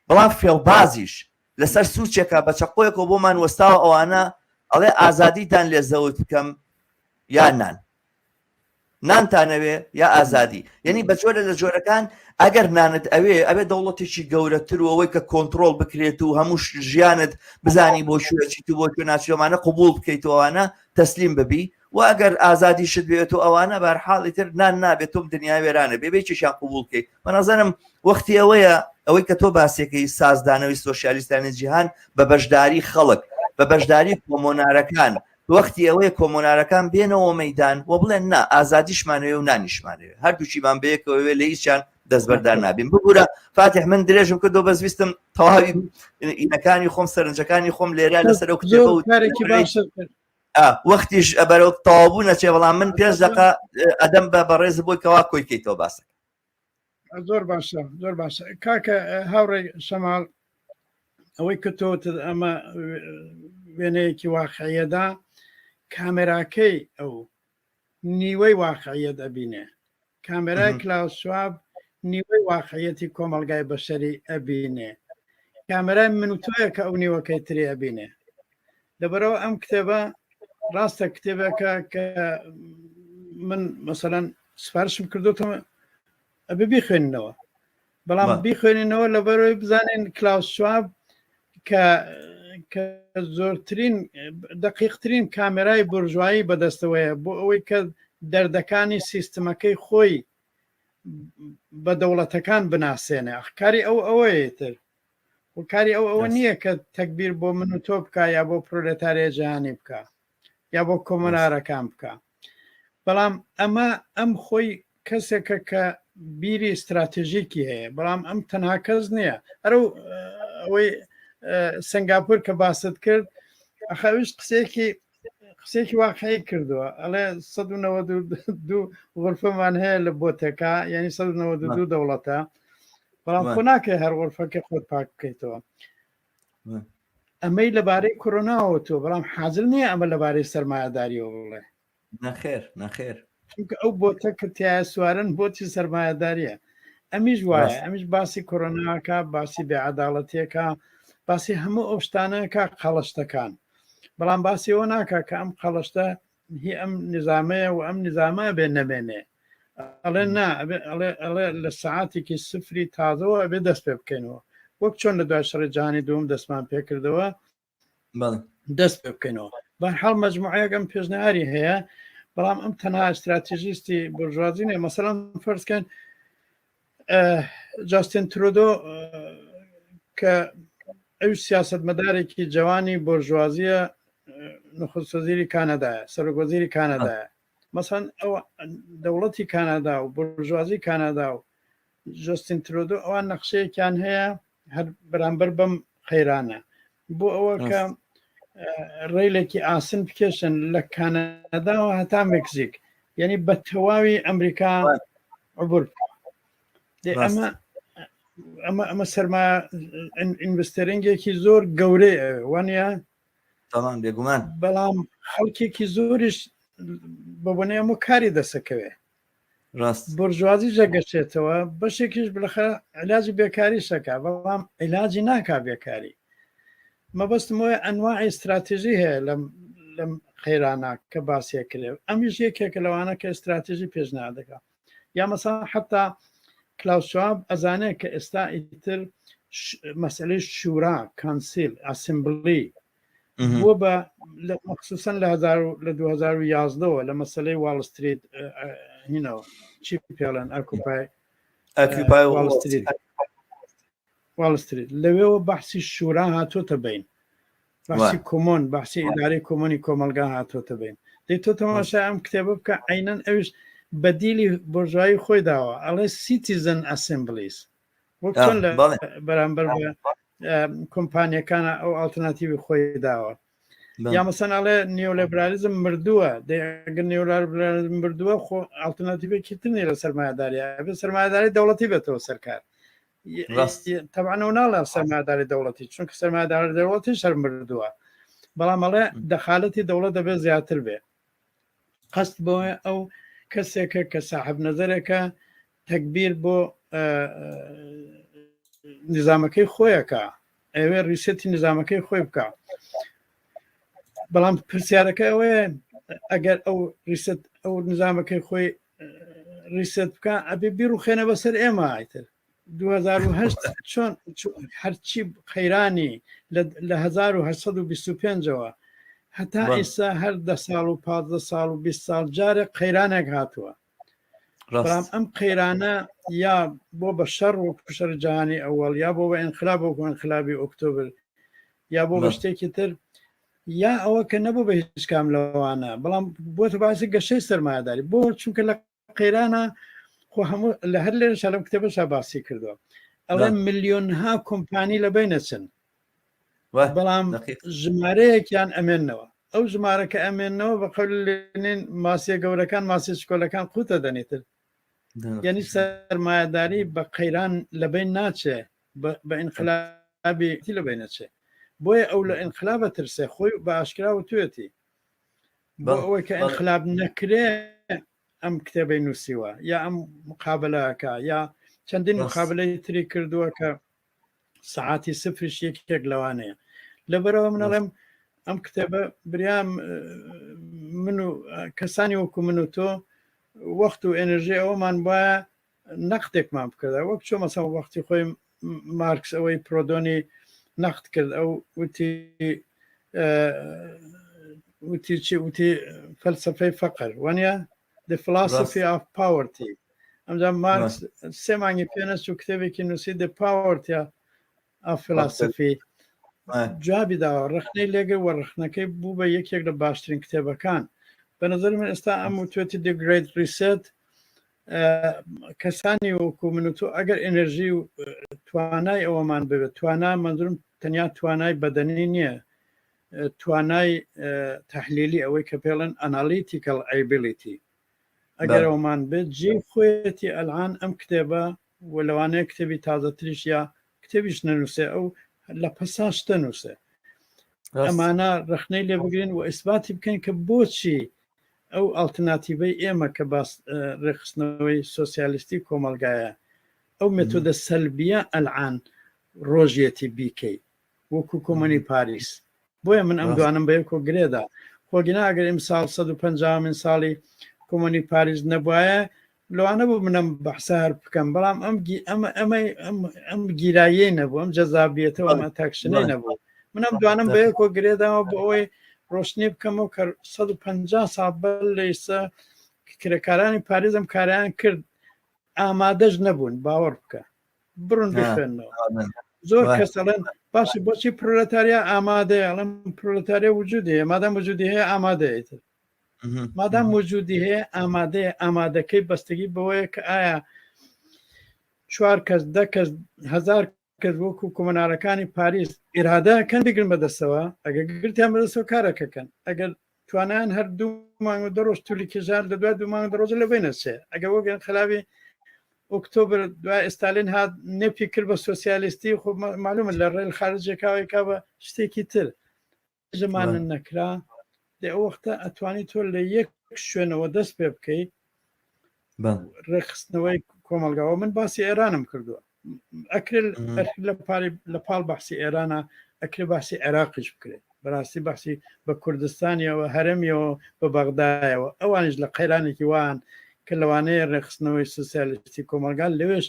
بەڵام فێڵبازیش لەسەر سوچێکە بە چەقۆیەکەوە بۆمان وەستاوە ئەوانە ئەڵێ ئازادیتان لێ زەوت بکەم یا نان نانتانەوێ یا ئازادی یعنی بە جۆرە لە جۆرەکان ئەگەر نانت ئەوێ ئەوێ دەوڵەتێکی گەورەتر و ئەوەی کە کۆنتترۆل بکرێت و هەموو ژیانت بزانی بۆ شوێچیت و بۆ کوێ ناچیۆمانە قوبول بکەیتەوەوانە تەسلیم ببی و ئەگەر ئازادیشت بێت و ئەوانە بەرحاڵی تر نان نابێت تۆم دنیا وێرانە بێ بێکیشیان قوبول بکەیت بەنازانم وەختی ئەوەیە ئەوەی کە تۆ باسێکەی سازدانەوەی سۆسیالیستانی جیهان بە بەشداری خەڵک بە بەشداری کۆمۆنارەکان وەختی ئەوەیە کۆمۆنارەکان بێنەوە مەدان و بڵێن نا ئازادیشمانەوێ و نانیشمانەوێ هەردووچیمان بەیەکەوەێ لە هیچیان دەستبەردار نابین ببوورە فاتح من درێژم کردو بەس ویستم تەواوی ئینەکانی خۆم سەرنجەکانی خۆم لێرە لەسەر ئەو کتێبە و کارێکی باشە وەختیش بەرەو تەواوبوو نەچێ بەڵام من پێنج دقە ئەدەم بە بەڕێز بۆی کەوا کۆی کەیتەوە باسەکە زۆر باشە زۆر باشە کاکە هاوڕێ شەماڵ ئەوەی کە تۆ ئەمە وێنەیەکی واقعیەدا کامێراکەی ئەو نیوەی واقعیەت ئەبینێ کامێرای کلاوس شواب نیوەی واقعیەتی کۆمەڵگای بەشەری ئەبینێ کامێرای من و تۆیە کە ئەو نیوەکەی تری ئەبینێ لەبەرەوە ئەم کتێبە ڕاستە کتێبەکە کە من مەسەەن سفارشم کردوتەوە ئەبێ بیخوێننەوە بەڵام بیخوێنینەوە لەبەرەوەی بزانین کلااوس شواب کە کە زۆرترین دقیقترین کامێرای بۆرژوایی بەدەستەوەیە بۆ ئەوەی کە دەردەکانی سیستمەکەی خۆی بە دەوڵەتەکان بناسێنێ کاری ئەو ئەوەیە تر و کاری ئەو ئەوە نییە کە تەکبیر بۆ من و تۆ بکە یا بۆ پرۆلێتارێ جیهانی بکە یا بۆ کۆمۆنارەکان بکە بەڵام ئەمە ئەم خۆی کەسێکە کە بیری استراتێژیکی هەیە بەڵام ئەم تەنها کەس نییە ئەرە ئەوەی سنگاپور کە باست کرد ئەخەویش قسەیەکی قسێکی واقعی کردووە ئەڵێ 1992 غرفەمان هەیە لە بۆتەکە یعنی 1992 دەوڵەتە بەڵام خۆ ناکرێ هەر غرفەکە خۆت پاک بکەیتەوە ئەمەی لەبارەی کۆرۆناوە تۆ بەڵام حاضر نییە ئەمە لەبارەی سەرمایەداریەوە بڵێ نەخێر نەخێر چونکە ئەو بۆتە کە تایە سوارن بۆتی سەرمایەداریە ئەمیش وایە ئەمیش باسی کۆرۆناکە باسی بێعداڵەتیەکە باسی هەموو ئەو شتانەکە قەڵشتەکان بەڵام باسی ئەوە ناکە کە ئەم قەڵشتە هی ئەم نظامەیە و ئەم نظامە بێ نەمێنێ ئەڵێ نا ئەڵێ لە سەعاتێکی سفری تازەوە ئەبێ دەست پێ بکەینەوە وەک چۆن لە دوای شەڕی جیهانی دووەم دەستمان پێکردەوە دەست پێ بکەینەوە بەرحاڵ مەجموعەیەک ئەم پێشنیاری هەیە بەڵام ئەم تەنها استراتیژیستی بۆرژوازی نیە مەسەڵەن فەرزکەن جاستن ترودۆ کە ئەو سیاستمەدارێکی جوانی بۆرژوازیە نخست وەزیری کانەدایە سەرۆک وەزیری کانەدایە مەسەن ئەو دەوڵەتی کانادا و بۆرژوازی کانادا و جۆستین ترۆدۆ ئەوان نەخشەیەکیان هەیە هەر بەرامبەر بەم قەیرانە بۆ ئەوە کە ڕێلێکی ئاسن بکێشن لە کانەداوە هەتا مەکزیک یعنی بە تەواوی ئەمریکا عبور ئەمە ئەمە ئەمە سەرما investing ێکی زۆر گەورەیە وانە تەمام بێگومان بەڵام خەڵکێکی زۆریش بە بۆنەی ئەمە کاری دەسەکەوێ. ڕاست بۆرژوازی ژەگەشێتەوە بەشێکیش بلەخە علاجی بێکاری شەکا بەڵام علاجی ناکا بێکاری مەبەستم وایە ئەنواعی استراتیژی هەیە لەم لەم قەیرانە کە باسیە کرێ ئەمیش یەکێکە لەوانە کە استراتیژی پێشنیار دەکا یا مەسا حتا کلاوس شواب ئەزانێت کە ئێستا ئیتر مەسئلەی شورا council assembly بووە بە مەخصوصا لە لە 2011ەوە لە مەسلەی واڵ ستریت هینەوە چی پێڵێن Occupy Occupy Wall Street واڵ ستریت لەوێەوە بەحسی شورا هاتۆتە بین بەحسی کۆمۆن بەحسی ئیدارەی کۆمۆنی کۆمەلگا هاتۆتە بین دەی تۆ تەماشای ئەم کتێبە بکە عینەن ئەوش بەدیلی بۆرژایی خۆی داوە ئەڵێ citizen assemblies وەک چۆن لە بەرامبەر بە کۆمپانیەکانە ئەو ئالتەرناتیوی خۆی داوە یا مەسەن ئەڵێ نیۆلیبرالیزم مردووە دەگەر نیۆلیبرالیزم مردووە خۆ ئالتەرناتیوێکی تر نیە لە سەرمایەداری ئەبێ سەرمایەداری دەوڵەتی بێتەوە سەرکار تەبعەن ناڵێ سەرمایەداری دەوڵەتی چونکە سەرمایەداری دەوڵەتی شەر مردووە بەڵام ئەڵێ دەخالەتی دەوڵەت دەبێت زیاتر بێ قەست بۆ ئەو کەسێکە کە ساحب نەزەرێکە تەگبیر بۆ نظامەکەی خۆیەکە ئەوێ reset ی نظامەکەی خۆی بکە بەڵام پرسیارەکە ئەوەیە ئەگەر ئەو reset ئەو نظامەکەی خۆی reset بکە ئەبێ بیڕوخێنە بەسەر ئێمە ئایتر 2008 چۆن هەرچی قەیرانی لە 1925ەوە هەتا ئێستا هەر دە ساڵ و 15 ساڵ و 20 ساڵ جارێک قەیرانێک هاتووە بەڵام ئەم قەیرانە یا بۆ بە شەڕ و شەڕ جیهانی ئەوەڵ یا بۆ بە ئینقلاب وەکو ئینقلابی ئۆکتۆبر یا بۆ بە شتێکی تر یا ئەوە کە نەبوو بە هیچ کام لەوانە بەڵام بۆتە باسی گەشەی سەرمایەداری بۆ چونکە لە قەیرانە خۆ هەموو لە هەر لێرە لەم کتێبەشا باسی کردووە ئەڵێ ملیۆنها کۆمپانی لە بینەچن بەڵام ژمارەیەکیان ئەمێنەوە ئەو ژمارە کە ئەمێنەوە بە قەول لێنین ماسیە گەورەکان ماسی چکۆلەکان قوتە دەنێتر یعنی سەرمایەداری بە قەیران لەبین ناچێ بە ئینقلابی لەبین نەچێ بۆیە ئەو لە ئینقلابە ترسێ خۆی بە ئاشکرا وتوێتی بۆ ئەوەی کە ئینقلاب نەکرێ ئەم کتێبەی نووسیوە یا ئەم مقابلەکە یا چەندین مقابلەی تری کردووە کە سەعاتی سفرش یەکێک لەوانەیە لەبەرەوە من ئەڵێم ئەم کتێبە بریام من و کەسانی وەکو من و تۆ وەخت و ئەنرژی ئەوەمان وایە نەقدێکمان بکردا وەک چۆ مەسە وەختی خۆی مارکس ئەوەی پرۆدۆنی نەقد کرد ئەو وتی وتی چی وتی فەلسفەی فەقر وانە The Philosophy of Poverty ئەمجا مارکس سێ مانگی پێ نەچوو کتێبێکی نووسی The Poverty of Philosophy جوابی داوە ڕخنەی لێگە وە ڕخنەکەی بوو بە یەکێک لە باشترین کتێبەکان بە نظر من ئێستا ئەم وتوێتی The Great Reset کەسانی وەکو من و تۆ ئەگەر ئەنرژی و توانای ئەوەمان ببێت توانا منظورم تەنیا توانای بەدەنی نییە توانای تەحلیلی ئەوەی کە پێڵێن analytical ability ئەگەر ئەومان بێت جێ خۆیەتی ئەلان ئەم کتێبە و لەوانەیە کتێبی تازەتریش یا کتێبیش نەنووسێ ئەو لە پەسا شتە نووسێ ئەمانە ڕخنەی لێ بگرین و ئیسباتی بکەین کە بۆچی ئەو ئەڵتەرناتیڤەی ئێمە کە باس ڕێکخستنەوەی سۆسیالیستی کۆمەلگایە ئەو مێتۆدە سەلبیە ئەلعان ڕۆژیەتی بیکەی وەکو کۆمۆنی پاریس بۆیە من ئەم دوانم بە یەکۆ گرێدا خۆگینا ئەگەر ئیمساڵ 150 من ساڵی کۆمۆنی پاریس نەبایە لەوانە بوو منم بەحسە هەر بکەم بەڵام ئەم ئەمە ئەمە ئەم گیراییەی نەبوو ئەم جەزابیەتەوە ئەمە attraction ەی نەبوو من ئەم دوانم بە یەکۆ گرێداوە بۆ ئەوەی ڕۆشنی بکەمەوە کە 150 ساڵ بەر لە ئێستا کرێکارانی پاریس ئەم کاریان کرد ئامادەش نەبوون باوەڕ بکە بڕن بخوێنەوە زۆر کەس ئەڵێن باشە بۆچی پرۆلتاریا ئامادەیە ئەڵێم پرۆلتاریا وجودی هەیە مادام وجودی هەیە ئامادەیە مادام وجودی هەیە ئامادەیە ئامادەکەی بەستگی بەوەیە کە ئایا چوار کەس دە کەس هزار کەس وەکو کۆمۆنارەکانی پاریس ئیرادەکەن بگرن بەدەستەوە ئەگەر گرتیان بەدەستەوە کارەکەکەن ئەگەر توانایان هەر دوو مانگ و دە ڕۆژ تولی کێژار لە دوای دوو مانگ دە ڕۆژە لە بینەچێ ئەگە وەک ئینقلابی ئۆکتۆبر دوای ئستالین هات نەپی کرد بە سۆسیالیستی خۆ معلومە لە ڕێل خارجێکاوی کا بە شتێکی تر ژمانە نەکرا دە ئەو وەختە ئەتوانی تۆ لە یەک شوێنەوە دەست پێ بکەیت. ڕێکخستنەوەی کۆمەلگاوە من باسی ئێرانم کردووە ئەکرێت لە پاری لە پاڵ بەحسی ئێرانە ئەکرێ باسی عێراقیش بکرێت بەڕاستی بەحسی بە کوردستانیەوە هەرمیەوە بە بەغدایەوە ئەوانیش لە قەیرانێکی وان کە لەوانەیە ڕێکخستنەوەی سوسیالیستی کۆمەلگا لەوێش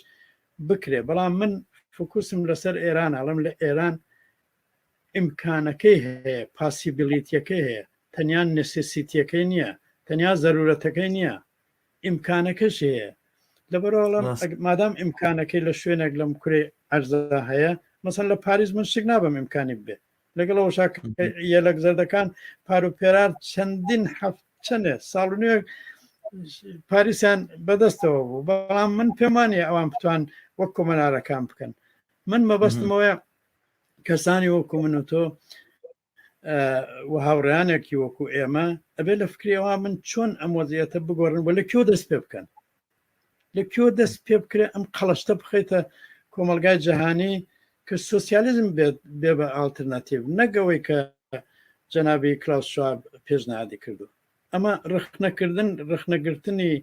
بکرێ بەڵام من فکوسم لەسەر ئێران ئەڵم لە ئێران ئیمکانەکەی هەیە possibility ەکەی هەیە تەنیا necessity ەکەی نییە تەنیا زەرورەتەکەی نییە ئیمکانەکەش هەیە لەبەرئەوە مادام ئیمکانەکەی لە شوێنێک لەم کورەی ئەرزا هەیە مەسەن لە پاریس من شک نابم ئیمکانی بێ لەگەڵ ئەوشا یەلەک زەردەکان پار و پێرار چەندین هەفت چەندێ ساڵ و نوێ پاریسیان بەدەستەوە بوو بەڵام من پێمانە ئەوان بتوان وەک کۆمەنارەکان بکەن من مەبەستمەوەیە کەسانی وەکو من و تۆ و هاوڕیانێکی وەکو ئێمە ئەبێ لە فکریەوە من چۆن ئەم وەزیەتە بگۆڕن و لە کوێ دەست پێ بکەن لە کوێ دەست پێ بکرێ ئەم قەڵشتە بخیتە کۆمەلگای جیهانی کە سوسیالیزم بێت بێ بە ئالترناتیڤ نەگەوەی کە جەنابی کلاوس شواب پێشنیادی کردو ئەمە ڕخنەکردن ڕخنەگرتنی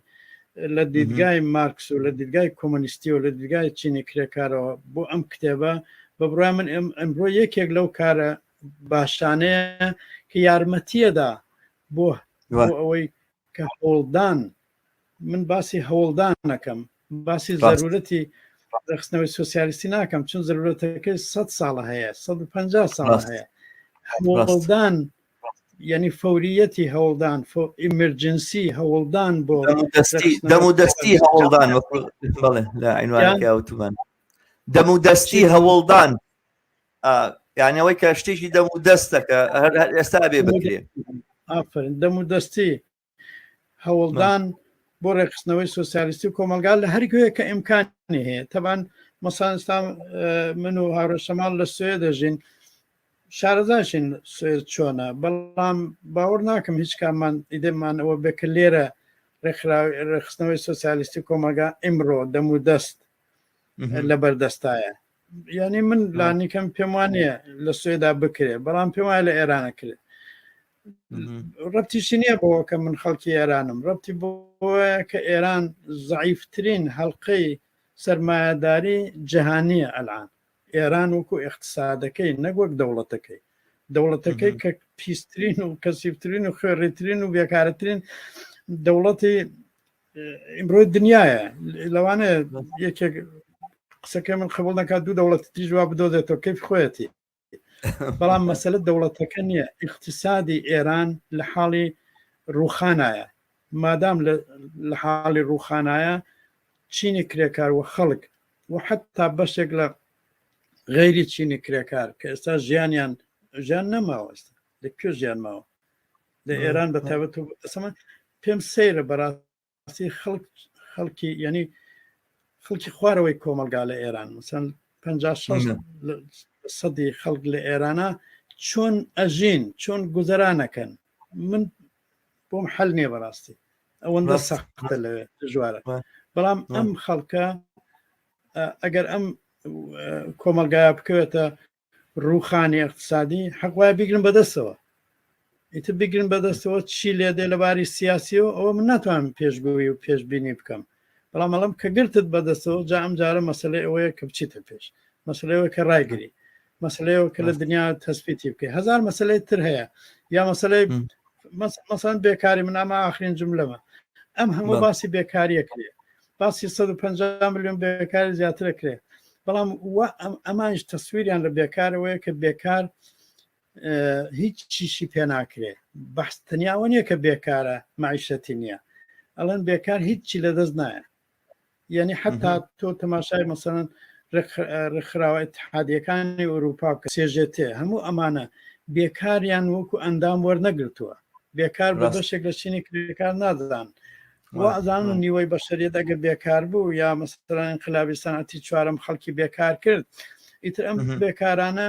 لە دیدگای مارکس و لە دیدگای کۆمۆنیستی و لە دیدگای چینی کرێکارەوە بۆ ئەم کتێبە بە بڕای من ئەمڕۆ یەکێک لەو کارە باشانەیە کە یارمەتیەدا بۆ ئەوەی کە هەوڵدان من باسی هەوڵدان نەکەم باسی زەرورەتی ڕێکخستنەوەی سوسیالیستی ناکەم چون زەرورەتەکەی 100 ساڵە هەیە 150 ساڵە هەیە هەوڵدان یعنی فەوریەتی هەوڵدان emergency هەوڵدان بۆ دەم و دەستی هەوڵدان بەڵێ لە عینوانەکە وتمان دەم و دەستی هەوڵدان یعنی ئەوەی کە شتێکی دەم و دەستەکە هەر ئێستا بێ بکرێ ئافرین دەم و دەستی هەوڵدان بۆ ڕێکخستنەوەی سۆسیالیستی و کۆمەلگا لە هەر گوێ کە ئیمکانی هەیە تەبان مەسانستا من و هاوڕێ شەماڵ لە سوێ دەژین شارەزاشین سوێد چۆنە بەڵام باوەڕ ناکەم هیچ کاممان ئیدەمان ئەوە بێ کە لێرە ڕێکخستنەوەی سۆسیالیستی کۆمەلگا ئیمڕۆ دەم و دەست لەبەردەستایە یعنی من لانیکەم پێم وانە لە سوێدا بکرێ بەڵام پێم وایە لە ئێرانە کرێ ڕەتیشی نییە بۆ کە من خەڵکی ئێرانم ڕەتی بۆیە کە ئێران زعیفترین هەڵلقەی سەرمایەداری جیهانیە ئەلان ئێران وەکو اقتصادەکەی نەک وەک دەوڵەتەکەی دەوڵەتەکەی کە پیسترین و کەسیفترین و خوێڕیترین و بێکارترین دەوڵەتی ئیمڕۆی دنیاە لەوانەیە یەکێک قسەکە من قبول نەکات دوو دەوڵەتی تریش وا بدۆزێتەوە کەیف خۆیەتی بەڵام مەسەلە دەوڵەتەکە نییە اقتصادی ئێران لە حاڵی ڕوخانایە مادام لە حاڵی ڕوخانایە چینی کرێکار و خەڵک و حتا بەشێک لە غەیری چینی کرێکار کە ئێستا ژیانیان ژیان نەماوە ئێستا لە کوێ ژیان ماوە لە ئێران بە تایبەت و ئەسەمە پێم سەیرە بەڕاستی خەڵک خەڵکی یعنی خەڵکی خوارەوەی کۆمەلگا لە ئێران مثلەن 56 سەدی خەڵک لە ئێرانە چۆن ئەژین چۆن گوزەرانەکەن من بۆم حل نییە بەڕاستی ئەوەندە سەختە لەوێ دژوارە بەڵام ئەم خەڵکە ئەگەر ئەم کۆمەلگایە بکەوێتە ڕووخانی اقتصادی حەق وایە بیگرن بەدەستەوە ئیتر بیگرن بەدەستەوە چی لێ دێ لەباری سیاسیەوە ئەوە من ناتوانم پێشگویی و پێشبینی بکەم بەڵام ئەڵم کە گرتت بەدەستەوە جا ئەم جارە مەسلەی ئەوەیە کە بچیتە پێش مەسلەیەوە کە ڕایگری مەسلەیەوە کە لە دنیا تەسپیتی بکەی هزار مەسلەی تر هەیە یا مەسلەی مەسەن بێکاری من ئەمە ئاخرین جملەمە ئەم هەموو باسی بێکاریە کرێ باسی 150 میلیۆن بێکاری زیاترە کرێ بەڵام ئەمانش تەسویریان لە بێکارەوەیە کە بێکار هیچ چیشی پێ ناکرێ بەحس تەنیاوە نییە کە بێکارە معیشەتی نییە ئەڵەن بێکار هیچی لەدەست نایە یعنی حتا تۆ تەماشای مەسەن ڕێکخراوە اتحادیەکانی ئەوروپا کە سێژێتێ هەموو ئەمانە بێکاریان وەکو ئەندام وەرنەگرتووە بێکار بە بەشێک لە چینی کرێکار نازان وازانن نیوەی بەشەریت ئەگەر بێکار بوو یا مەسەلەن انقلابی سەنعەتی چوارەم خەڵکی بێکار کرد ئیتر ئەم بێکارانە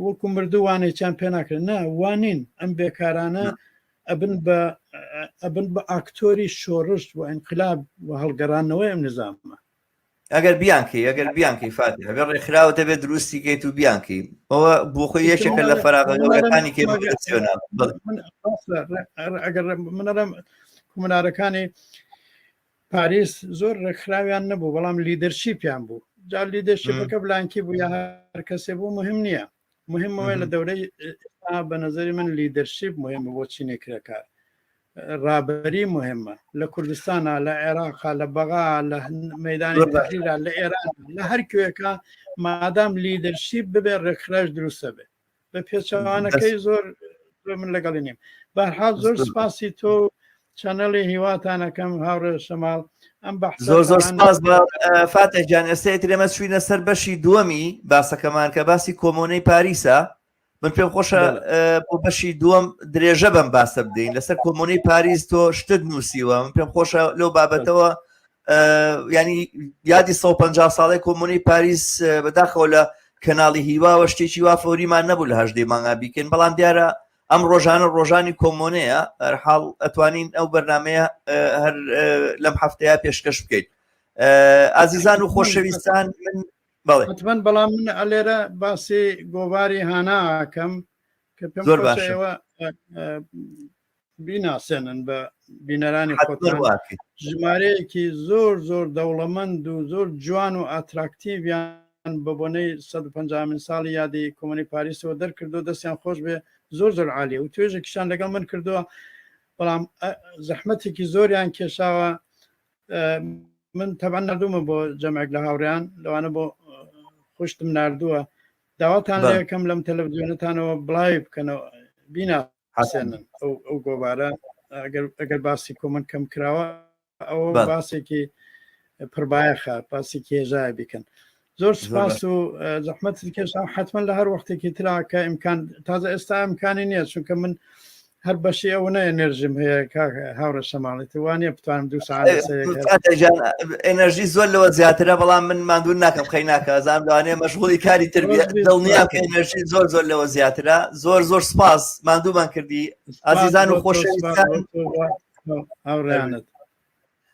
وەکو مردوو وانێکیان پێ ناکرێت نا وانین ئەم بێکارانە ئەبن بە ئەبن بە ئاکتۆری شۆڕش و ئینقلاب و هەڵگەڕانەوەی ئەم نظامە ئەگەر بیانکەی ئەگەر بیانکەی فاتی ئەگەر ڕێکخراوە دەبێت دروستی کەیت و بیانکەی ئەوە بۆ خۆی یەکێکە لە فەراغە گەورەکانی کەی ئەگەر منەڵم کۆمەنارەکانی پاریس زۆر ڕێکخراویان نەبوو بەڵام leadership یان بوو جا leadership ەکە بلانکی بوو یا هەر کەسێ بوو مهم نییە مهمەوەی لە دەورەی بە نظری من leadership مهمە بۆ چینی کرێکار ڕابەری مهمە لە کوردستانە لە عێراقا لە بەغا لە مەدانی تەحریرا لە ئێران لە هەر کوێکە مادام leadership ببێ ڕێکخراش دروستە بێ بە پێچەوانەکەی زۆر من لەگەڵی نیم بەرحاڵ زۆر سپاسی تۆ channel ی هیواتانەکەم هاوڕێ شەماڵ ئەم بە زۆر زۆر سپاس فاتح گیان ئێستا ئیتر ئێمە چوینە سەر بەشی دووەمی باسەکەمان کە باسی کۆمۆنەی پاریسە من پێم خۆشە بۆ بەشی دووەم درێژە بەم باسە بدەین لەسەر کۆمۆنەی پاریس تۆ شتت نووسیوە من پێم خۆشە لەو بابەتەوە ینی یادی 150 ساڵی کۆمۆنەی پاریس بەداخەوە لە کەناڵی هیواوە شتێکی وا فەوریمان نەبوو لە هەژدەی مانگا بیکەین بەڵام دیارە ئەم ڕۆژانە ڕۆژانی کۆمۆنەیە هەرحاڵ ئەتوانین ئەو بەرنمەیە هەر لەم هەفتەیە پێشکەش بکەیت ئازیزان و خۆشەویستان من بەڵێ حتمما بەڵام من ئەلێرە باسی گۆواری هاناکەم کە پێم زۆر باشە بیناسێنن بە بینەرانی خۆتان ژمارەیەکی زۆر زۆر دەوڵەمەند و زۆر جوان و attractive یان بە بۆنەی 150 ساڵی یادی کۆمۆنی پاریسەوە دەرکردو دەستیان خۆش بێ زۆر زۆر عالیە و توێژێکیشان لەگەڵ من کردووە بەڵام زەحمەتێکی زۆریان کێشاوە من تەبعەن نردومە بۆ جەمعێک لە هاوڕیان لەوانە بۆ خوشتم نردووە داواتان لەکەم لەم تەلەڤزیۆنەتانەوە بڵاوی بکەنەوە بینا حسێنن ئەو ئەو گۆوارە ئەگەر باسی کۆمن کەم کراوە ئەوە باسێکی پربایەخە باسێکی هێژایە بیکەن زۆر سپاس و زەحمەت کێشا حتمما لە هەر وەختێکی ترا کە ئیمکان تازە ئێستا ئەمکانی نییە چونکە من هەر بەشی ئەوە نە ئێنێرژیم هەیە هاوڕێ شەماڵی وانە بتوانم دو ئێنەرژی زۆر لەوە زیاترە بەڵام من ماندوو ناکەم خەی ناکە زان لەوانەیە مەشغوڵی کاری تر دڵنیا کە ئێنەرژی زۆر زۆر لەوە زیاترە زۆر زۆر سپاس ماندوومان کردی ئازیزان و خۆشەویستان هاوڕێیانت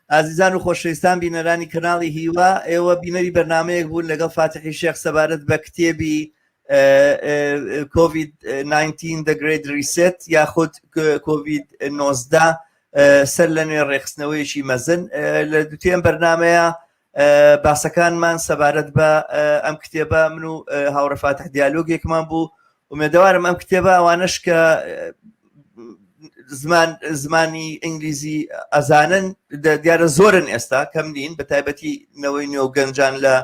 ئازیزان و خۆشەویستان بینەرانی کەناڵی هیوا ئێوە بینەری بەرنمەیەک بوون لەگەڵ فاتحی شێخ سەبارەت بە کتێبی کۆڤید 19 The Great Reset یاخود کۆڤید 19 سەر لە نوێ ڕێکخستنەوەیەکی مەزن لە دوتێن بەرنمەیە باسەکانمان سەبارەت بە ئەم کتێبە من و هاوڕێ فاتح دیالۆگێکمان بوو ئومێدەوارم ئەم کتێبە ئەوانەش کە زمان زمانی ئینگلیزی ئەزانن دیارە زۆرن ئێستا کەم نین بە تایبەتی نەوەی نوێ و گەنجان لە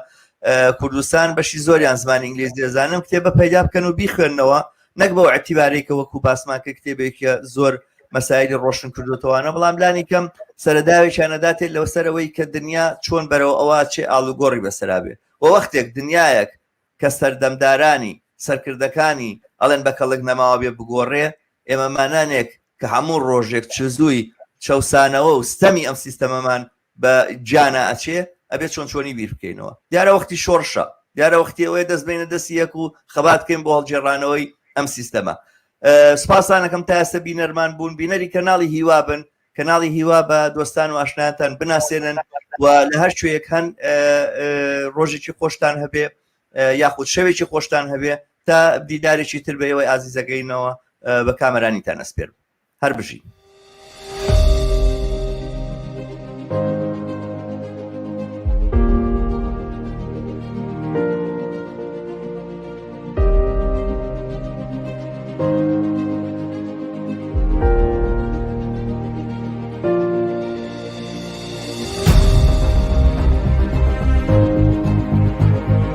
کوردستان بەشی زۆریان زمانی ئینگلیزی دەزانن کتێبە پەیدا بکەن و بیخوێننەوە نەک بەو اعتیبارەی کە وەکو باسمان کە کتێبێکە زۆر مەسایلی ڕۆشن کردوتەوانە بەڵام لانی کەم سەرەداوێکیان نەداتێت لەو سەرەوەی کە دنیا چۆن بەرەوە ئەوە چێ ئاڵوگۆڕی بەسەرابێ و وەختێک دنیایەک کە سەردەمدارانی، سەرکردەکانی، ئەڵێن بە کەڵک نەماوە بێ بگۆڕێ، ئێمە مانانێک کە هەموو ڕۆژێک چزووی چەوسانەوە و ستەمی ئەم سیستەمەمان بە گیانا ئەچێ، ئەبێ چۆن چۆنی بیر بکەینەوە. دیارە وەختی شۆڕشە، دیارە وەختی ئەوەیە دەست بەینە دەستی یەک و خەبات بکەین بۆ هەڵگێڕانەوەی ئەم سیستەمە. سوپاستان ئەکەم تا ئێستا بینەرمان بوون، بینەری کەناڵی هیوا بن، کەناڵی هیوا بە دۆستان و ئاشنایانتان بناسێنن و لە هەر کوێیەک هەن ڕۆژێکی خۆشتان هەبێ یاخود شەوێکی خۆشتان هەبێ تا دیدارێکی تر بە ئێوەی ئازیزەگەینەوە بە کامەرانیتان ئەسپێرم هەر بژین.